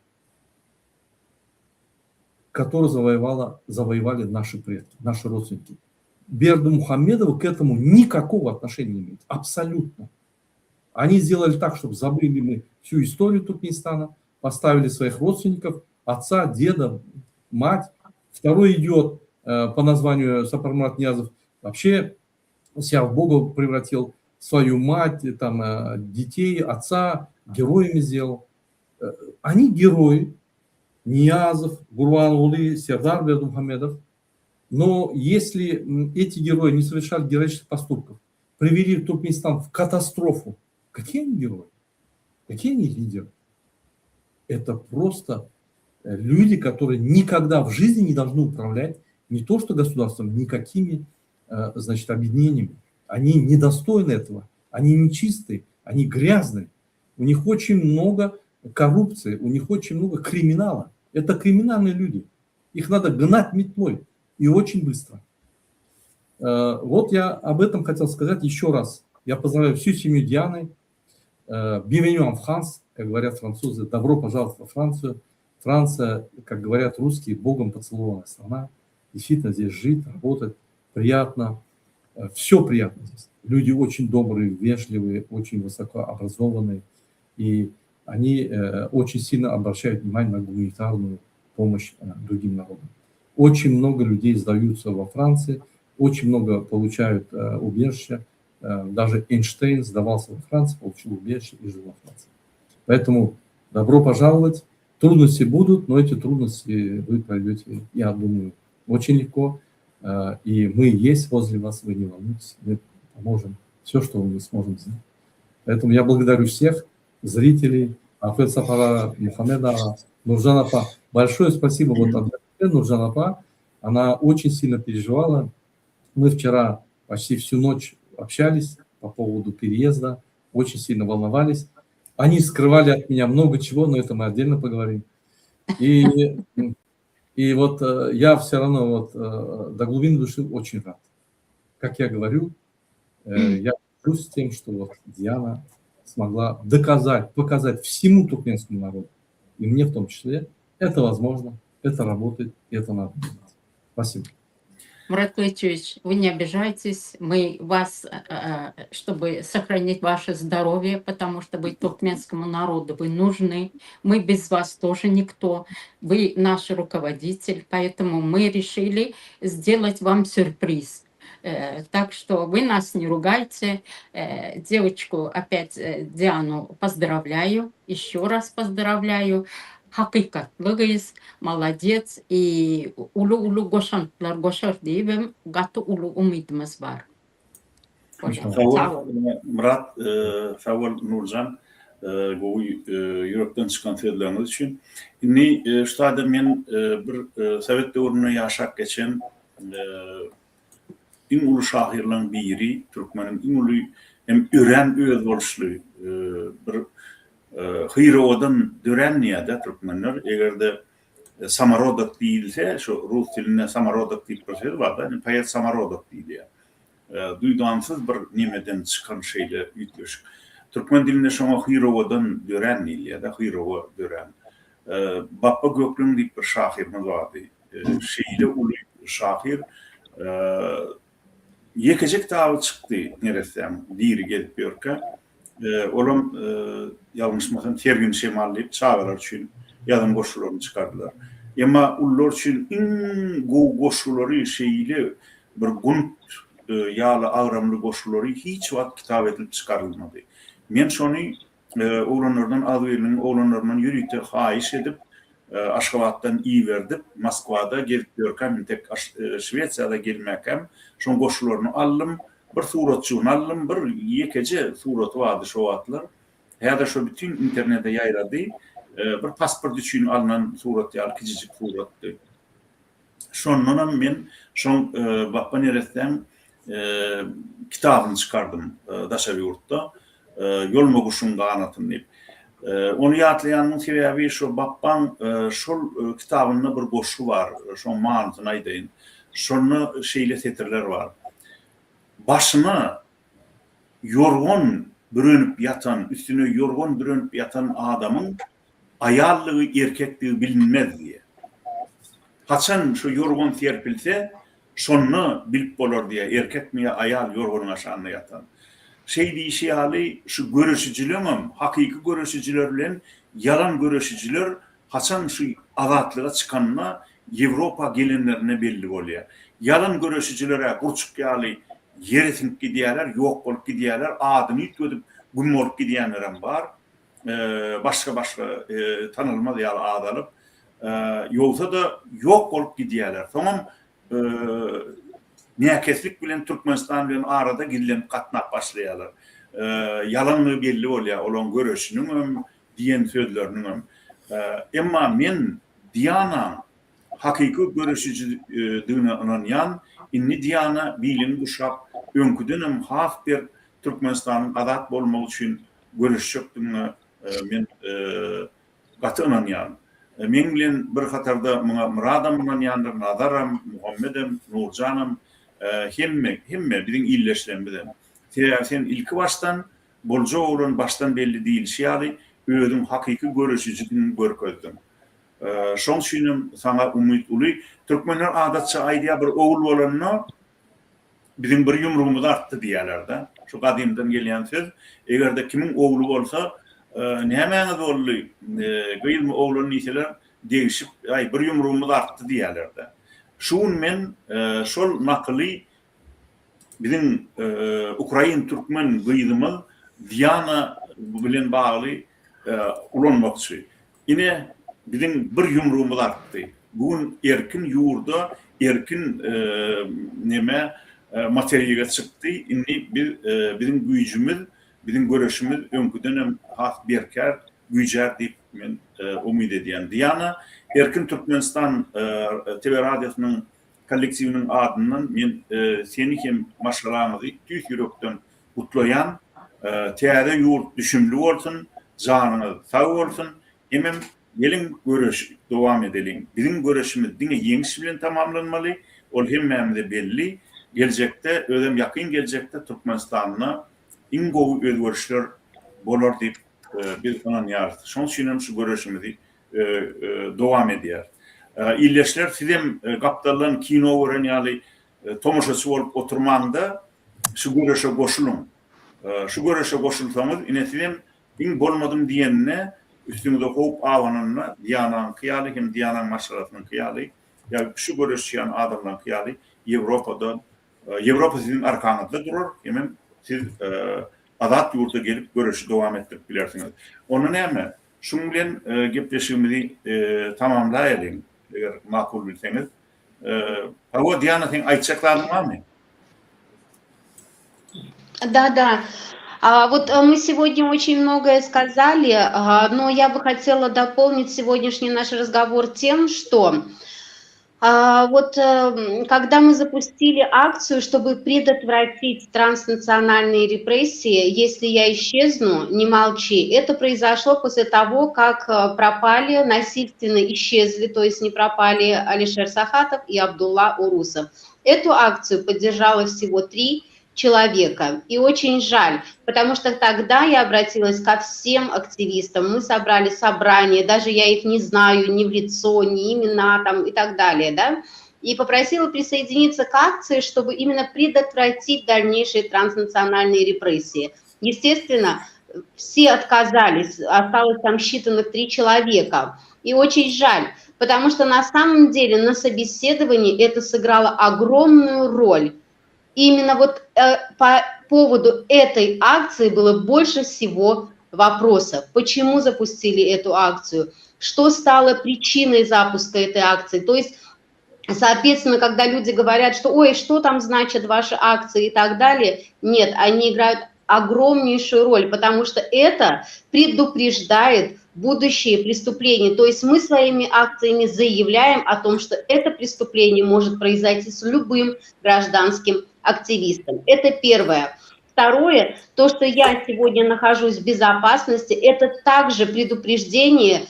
которую завоевала, завоевали наши предки, наши родственники. Бердымухамедов к этому никакого отношения не имеет. Абсолютно. Они сделали так, чтобы забыли мы всю историю Туркменистана, поставили своих родственников, отца, деда, мать. Второй идет э, по названию Сапармурат Ниязов, вообще себя в Бога превратил, свою мать, там, э, детей, отца героями сделал. Э, они герои, Ниязов, Гурбангулы, Сердар Бердымухамедов. Но если эти герои не совершали героических поступков, привели Туркменистан в катастрофу, какие они герои? Какие они лидеры? Это просто э, люди, которые никогда в жизни не должны управлять не то что государством, никакими, э, значит, объединениями. Они недостойны этого, они нечистые, они грязные. У них очень много коррупции, у них очень много криминала. Это криминальные люди. Их надо гнать метлой и очень быстро. Э, вот я об этом хотел сказать еще раз. Я поздравляю всю семью Дианы. Bienvenue en France, как говорят французы. Добро пожаловать во Францию. Франция, как говорят русские, богом поцелованная страна. Действительно здесь жить, работать приятно. Э, Все приятно здесь. Люди очень добрые, вежливые, очень высокообразованные. И они э, очень сильно обращают внимание на гуманитарную помощь э, другим народам. Очень много людей сдаются во Франции, очень много получают убежище. Даже Эйнштейн сдавался во Франции, получил убежище и жил во Франции. Поэтому добро пожаловать. Трудности будут, но эти трудности вы пройдете, я думаю, очень легко. И мы есть возле вас, вы не волнуйтесь, мы поможем все, что мы сможем сделать. Поэтому я благодарю всех зрителей, Ахмед Сапара, Мухаммеда, Нуржан апа. Большое спасибо вот от Нуржан апа. Она очень сильно переживала. Мы вчера почти всю ночь общались по поводу переезда, очень сильно волновались. Они скрывали от меня много чего, но это мы отдельно поговорим. И, и вот э, я все равно вот э, до глубины души очень рад. Как я говорю, э, я горжусь тем, что вот Диана смогла доказать, показать всему туркменскому народу, и мне в том числе, это возможно, это работает, и это надо делать. Спасибо. Мурат Клычевич, вы не обижайтесь, мы вас, э, э, чтобы сохранить ваше здоровье, потому что вы туркменскому народу, вы нужны, мы без вас тоже никто, вы наш руководитель, поэтому мы решили сделать вам сюрприз. Э, так что вы нас не ругайте. Девочку опять, Диану, поздравляю, еще раз поздравляю. Hakykatly gyz, молодец и uly-uly goşantlar goşar diýibem gaty uly umydymyz bar. Sag bol Myrat, sag bol Nurjan, gowy ýürekden çykan sözleriňiz üçin. Indi şu taýda men bir sowet döwründe ýaşap geçen iň uly şahyrlaryň biri, türkmeniň iň uly hem örän özboluşly bir Hyrowadan dörän diýýär-de türkmenler. Eger-de samorodok diýilse, şu rus dilinde samorodok diýip bir söz bar-da, indi poet samorodok diýilýär. Duýdansyz bir nemeden çykan şeýle üýtgeşik. Türkmen dilinde şoňa hyrowadan dörän diýilýär-de, hyrowa dörän. Bapba Gökleň diýip bir şahyrymyz bardy. Şeýle uly şahyr. Ýekeje kitaby çykdy neressäň diri gezip ýörkä. Olam ýalňyşmasam Sergin şemal diýip çagalar üçin ýazan goşgularyny çykardylar. Emma ulular üçin iň gowy goşgulary şeýle bir gunt ýaly agramly goşgulary hiç wagt kitap edilip çykarylmady. Men şony oglanlardan agzybirligiň oglanlaryndan ýörite haýyş edip Aşgabatdan iberdip Moskwada gezip ýörkäm entek Şwesiýada gelmäkäm şoň goşgularyny aldym. Bir suratjygyny aldym, bir ýekeje suraty bardy şo wagtlar. Häzir şo bütin internete ýaýrady. Bir pasport üçin alnan surat ýaly kiçijik suratdy. Şondanam men şoň Bapba neressäň kitabyny çykardym daşary ýurtda. Ýolma guşuň ganatyny diýip. Ony ýatlaýanymyň sebäbi şo Bapbaň şol kitabynda bir goşgy bar, şoň manysyny aýdaýyn. Şonda şeýle setirler bar. Başyna ýorgan bürenip ýatan, üstüne ýorgan bürenip ýatan adamyň aýaldygy, erkekdigi bilinmez diýýär. Haçan şo ýorgan serpilse, şonda bilip bolar diýýär, erkekmi ýa aýal ýorganyň aşagynda ýatan. Şeý diýşi ýaly, şu göreşijileňem, hakyky göreşijiler bilen ýalan göreşijiler haçan şu azatlyga çykanda, Ýewropa gelenlerinde belli bolýar. Ýalan göreşijiler-ä gurçuk ýaly ýere siňip gidýärler, ýok bolup gidýärler, adyny üýtgedip güm bolup gidýänlerem bar. Başga-başga tanalmaz ýaly ad alyp. Ýogsa-da ýok bolup gidýärler. Soňam näkeslik bilen Türkmenistan bilen arada gizlenip gatnap başlaýarlar. Ýalanlygy belli bolýar olaň göreşiniňem, diýen sözleriniňem. Emma men Dianaň hakyky göreşijidigine ynanýan, indi Diana bilini guşap, öňküdenem has berk Türkmenistanyň azat bolmagy üçin göreşjekdigine men gaty ynanýan. Meň bilen bir hatarda muňa Myradam ynanýandyr, Nazaram, Muhammedem, Nurjanam, hemme, hemme biziň ildeşlerimizem. Sebäbi sen ilki başdan Boljak oglan başdan belli diýilişi ýaly, özüň hakyky göreşijidigiňi görkezdiň. Şoň üçinem saňa umyt uly. Türkmenler adatça aýdýar, bir ogul bolanda biziň bir ýumrugymyz artdy diýýärler-de. Şu gadymdan gelýän söz. Eger-de kimiň ogly bolsa, nämäňiz boldy, gyzmy, oglan diýseler, degişip, aý, bir ýumrugymyz artdy diýýärler-de. Şu gün men şol nakyly Biziň ukrain türkmen gyzymyz Diana bilen bagly ulanmakçy. Ine, biziň bir ýumrugymyz artdy. Bu gün erkin ýurda, erkin neme materige çykdy. Indi biz biziň güýjümiz, biziň göreşimiz öňküdenem has berkär, güýjär diýip men umyt edýän. Diana, Erkin Türkmenistan TV radiosynyň kollektiwiniň adyndan men seni hem maşgalaňyzy tüýs ýürekden gutlaýan. Täze ýurt düşümli bolsun, janyňyz sag bolsun. Hemem geliň göreşi dowam edeliň. Biziň göreşimiz diňe ýeňiş bilen tamamlanmaly, ol hemmämize belli. Geljekde, özem ýakyn geljekde Türkmenistanda iň gowy özgerişler bolar diýip biz ynanýarys. Şonuň üçin hem şu göreşimizi dowam edýär. Ildeşler sizem gapdaldan kino gören ýaly tomaşaçy bolup oturmaňda şu göreşe goşulyň. Şu göreşe goşulsaňyz ine sizem iň bolmadym diýenine üstüňize howp abananda Dianaňky ýaly hem Dianaň maşgalasynyňky ýaly ýa şu göreşýän adamlaryňky ýaly Ýewropada Ýewropa siziň arkaňyzda durar hemem siz azat ýurda gelip göreşi dowam etdirip bilersiňiz. Onda näme Şuň bilen gepleşigimizi tamamlaýalyň, eger makul bilseňiz. Hawa, Diana, seň aýtjak zadyň barmy? Да, да. А, вот мы сегодня очень многое сказали, но я бы хотела дополнить сегодняшний наш разговор тем, что А, вот эм, когда мы запустили акцию, чтобы предотвратить транснациональные репрессии, если я исчезну, не молчи. Это произошло после того, как э, пропали, насильственно исчезли, то есть не пропали Алишер Сахатов и Абдулла Урусов. Эту акцию поддержало всего три человека. И очень жаль, потому что тогда я обратилась ко всем активистам, мы собрали собрание, даже я их не знаю ни в лицо, ни имена там и так далее, да. И попросила присоединиться к акции, чтобы именно предотвратить дальнейшие транснациональные репрессии. Естественно, все отказались, осталось там считанных три человека. И очень жаль, потому что на самом деле на собеседовании это сыграло огромную роль. Именно вот э, по поводу этой акции было больше всего вопросов. Почему запустили эту акцию? Что стало причиной запуска этой акции? То есть Соответственно, когда люди говорят, что ой, что там значат ваши акции и так далее, нет, они играют огромнейшую роль, потому что это предупреждает будущие преступления. То есть мы своими акциями заявляем о том, что это преступление может произойти с любым гражданским активистом. Это первое. Второе, то, что я сегодня нахожусь в безопасности, это также предупреждение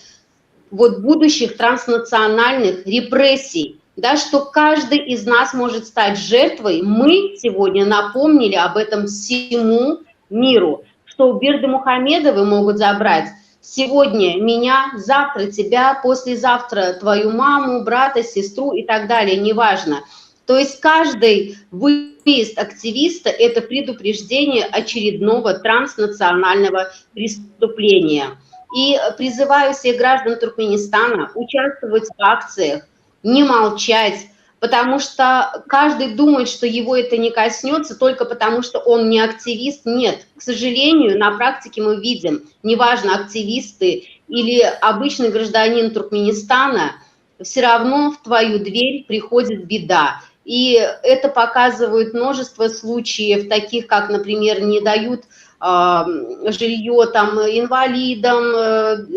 вот будущих транснациональных репрессий, да, что каждый из нас может стать жертвой. Мы сегодня напомнили об этом всему миру, что Бердымухамедовы могут забрать сегодня меня, завтра тебя, послезавтра твою маму, брата, сестру и так далее, неважно. То есть каждый выезд активиста – это предупреждение очередного транснационального преступления. И призываю всех граждан Туркменистана участвовать в акциях, не молчать, потому что каждый думает, что его это не коснется только потому, что он не активист. Нет, к сожалению, на практике мы видим, неважно, активисты или обычный гражданин Туркменистана, все равно в твою дверь приходит беда. И это показывает множество случаев, таких как, например, не дают жилье там инвалидам, э,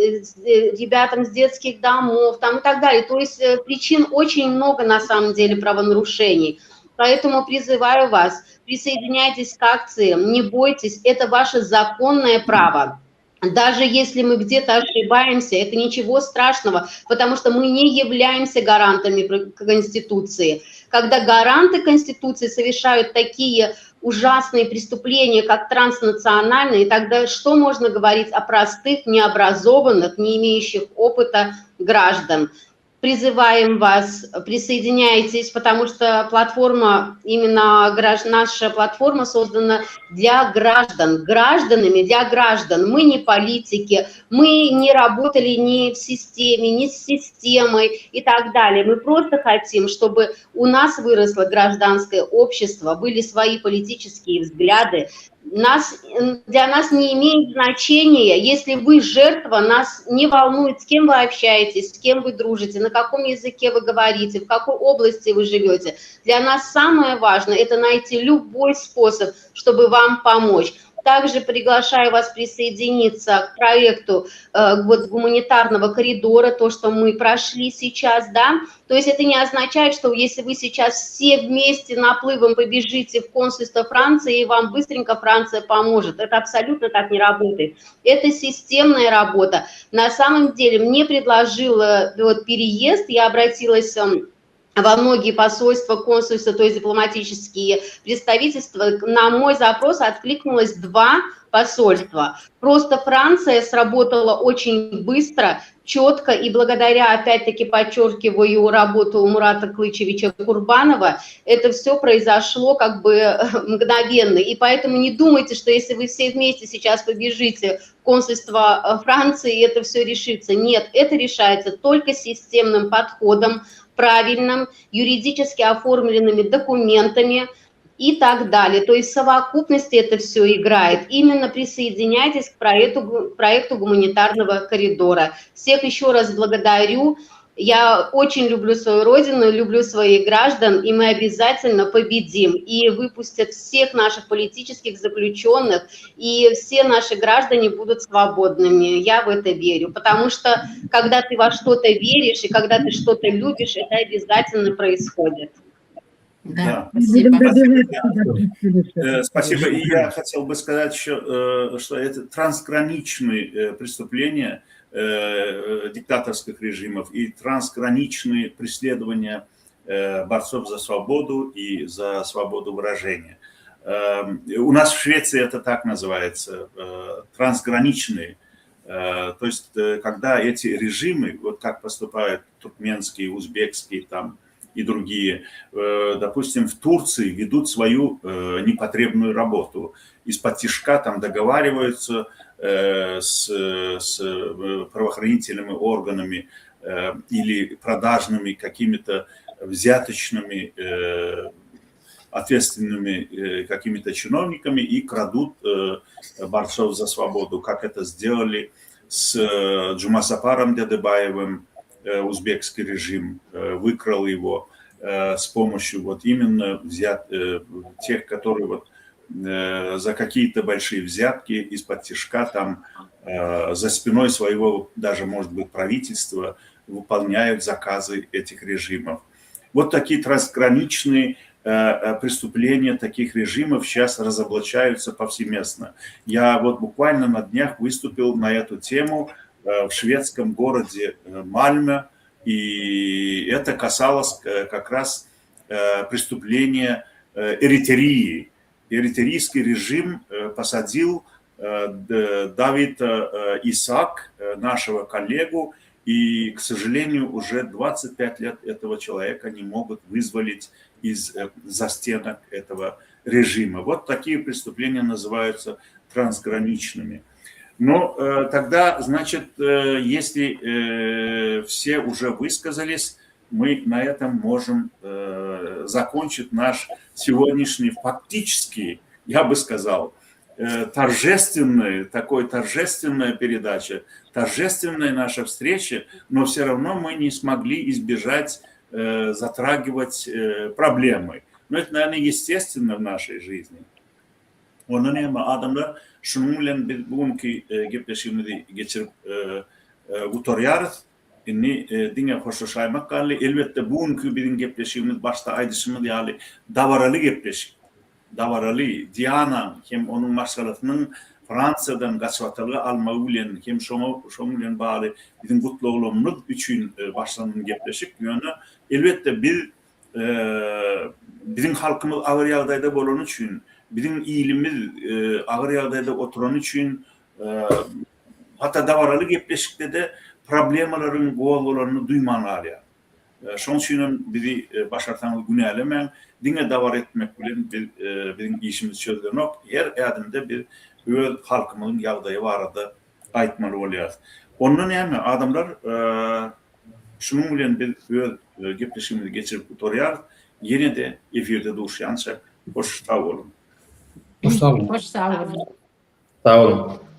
э, ребятам с детских домов там и так далее. То есть э, причин очень много на самом деле правонарушений. Поэтому призываю вас, присоединяйтесь к акциям, не бойтесь, это ваше законное право. Даже если мы где-то ошибаемся, это ничего страшного, потому что мы не являемся гарантами Конституции. Когда гаранты Конституции совершают такие ужасные преступления, как транснациональные, тогда что можно говорить о простых, необразованных, не имеющих опыта граждан? Призываем вас, присоединяйтесь, потому что платформа, именно наша платформа создана для граждан, гражданами для граждан. Мы не политики, мы не работали ни в системе, ни с системой и так далее. Мы просто хотим, чтобы у нас выросло гражданское общество, были свои политические взгляды, нас, для нас не имеет значения, если вы жертва, нас не волнует, с кем вы общаетесь, с кем вы дружите, на каком языке вы говорите, в какой области вы живете. Для нас самое важное – это найти любой способ, чтобы вам помочь. Также приглашаю вас присоединиться к проекту э, вот, гуманитарного коридора, то, что мы прошли сейчас, да. То есть это не означает, что если вы сейчас все вместе наплывом побежите в консульство Франции, и вам быстренько Франция поможет. Это абсолютно так не работает. Это системная работа. На самом деле мне предложила вот, переезд, я обратилась эм, во многие посольства, консульства, то есть дипломатические представительства, на мой запрос откликнулось два посольства. Просто Франция сработала очень быстро, четко, и благодаря, опять-таки, подчеркиваю, работу Мурата Клычевича Курбанова, это все произошло как бы мгновенно. И поэтому не думайте, что если вы все вместе сейчас побежите в консульство э, Франции, это все решится. Нет, это решается только системным подходом, правильным, юридически оформленными документами и так далее. То есть в совокупности это все играет. Именно присоединяйтесь к проекту, проекту гуманитарного коридора. Всех еще раз благодарю. Я очень люблю свою родину, люблю своих граждан, и мы обязательно победим. И выпустят всех наших политических заключенных, и все наши граждане будут свободными. Я в это верю. Потому что, когда ты во что-то веришь, и когда ты что-то любишь, это обязательно происходит. Да, спасибо. Э, спасибо. И я хотел бы сказать еще, э, что это трансграничные э, преступления диктаторских режимов и трансграничные преследования борцов за свободу и за свободу выражения. У нас в Швеции это так называется, трансграничные. То есть, когда эти режимы, вот как поступают туркменские, узбекские, там, и другие, допустим, в Турции ведут свою непотребную работу. Исподтишка там договариваются с, с правоохранительными органами или продажными какими-то взяточными ответственными какими-то чиновниками и крадут борцов за свободу, как это сделали с Джумасапаром Дедебаевым, узбекский режим выкрал его с помощью вот именно взят, тех, которые вот за какие-то большие взятки исподтишка там за спиной своего даже, может быть, правительства выполняют заказы этих режимов. Вот такие трансграничные преступления таких режимов сейчас разоблачаются повсеместно. Я вот буквально на днях выступил на эту тему в шведском городе Мальме, и это касалось как раз преступления Эритрии. Эритрийский режим посадил Давида Исаак, нашего коллегу, и, к сожалению, уже 25 лет этого человека не могут вызволить из застенок этого режима. Вот такие преступления называются трансграничными. Но тогда, значит, если все уже высказались, мы на этом можем закончить наш сегодняшний фактически, я бы сказал, торжественная, такой торжественная передача, торжественная наша встреча, но все равно мы не смогли избежать затрагивать проблемы. Но это, наверное, естественно в нашей жизни. Onda näme adamlar şunuň bilen biz bu günki gepleşigimizi geçirip gutarýarys. Indi diňe hoşlaşaýmak galdy. Elbetde bu günki biziň gepleşigimiz başda aýdyşymyz ýaly dabaraly gepleşik. Dabaraly Dianaň hem onuň maşgalasynyň Fransiýadan gaçybatalga almagy bilen hem şoňa şonuň bilen bagly biziň gutlaglarymyz üçin başlanan gepleşik. Ýöne elbetde biz biziň halkymyz agyr ýagdaýda bolany üçin, biziň ilimiz agyr ýagdaýda oturany üçin hatda dabaraly gepleşikde-de problemalaryň gozgalanyny duýman galýar. Şonuň üçin hem bizi başarsaňyz günälemäň. Diňe dabara etmek bilen biz biziň işimiz çözülenok. Her ädimde biz öz halkymyzyň ýagdaýy barada aýtmaly bolýarys. Onda näme, adamlar şunuň bilen biz öz gepleşigimizi geçirip gutarýarys. Ýene-de efirde duşýançak hoş sag boluň. Hoş sag boluň. Hoş sag boluň. Sag boluň.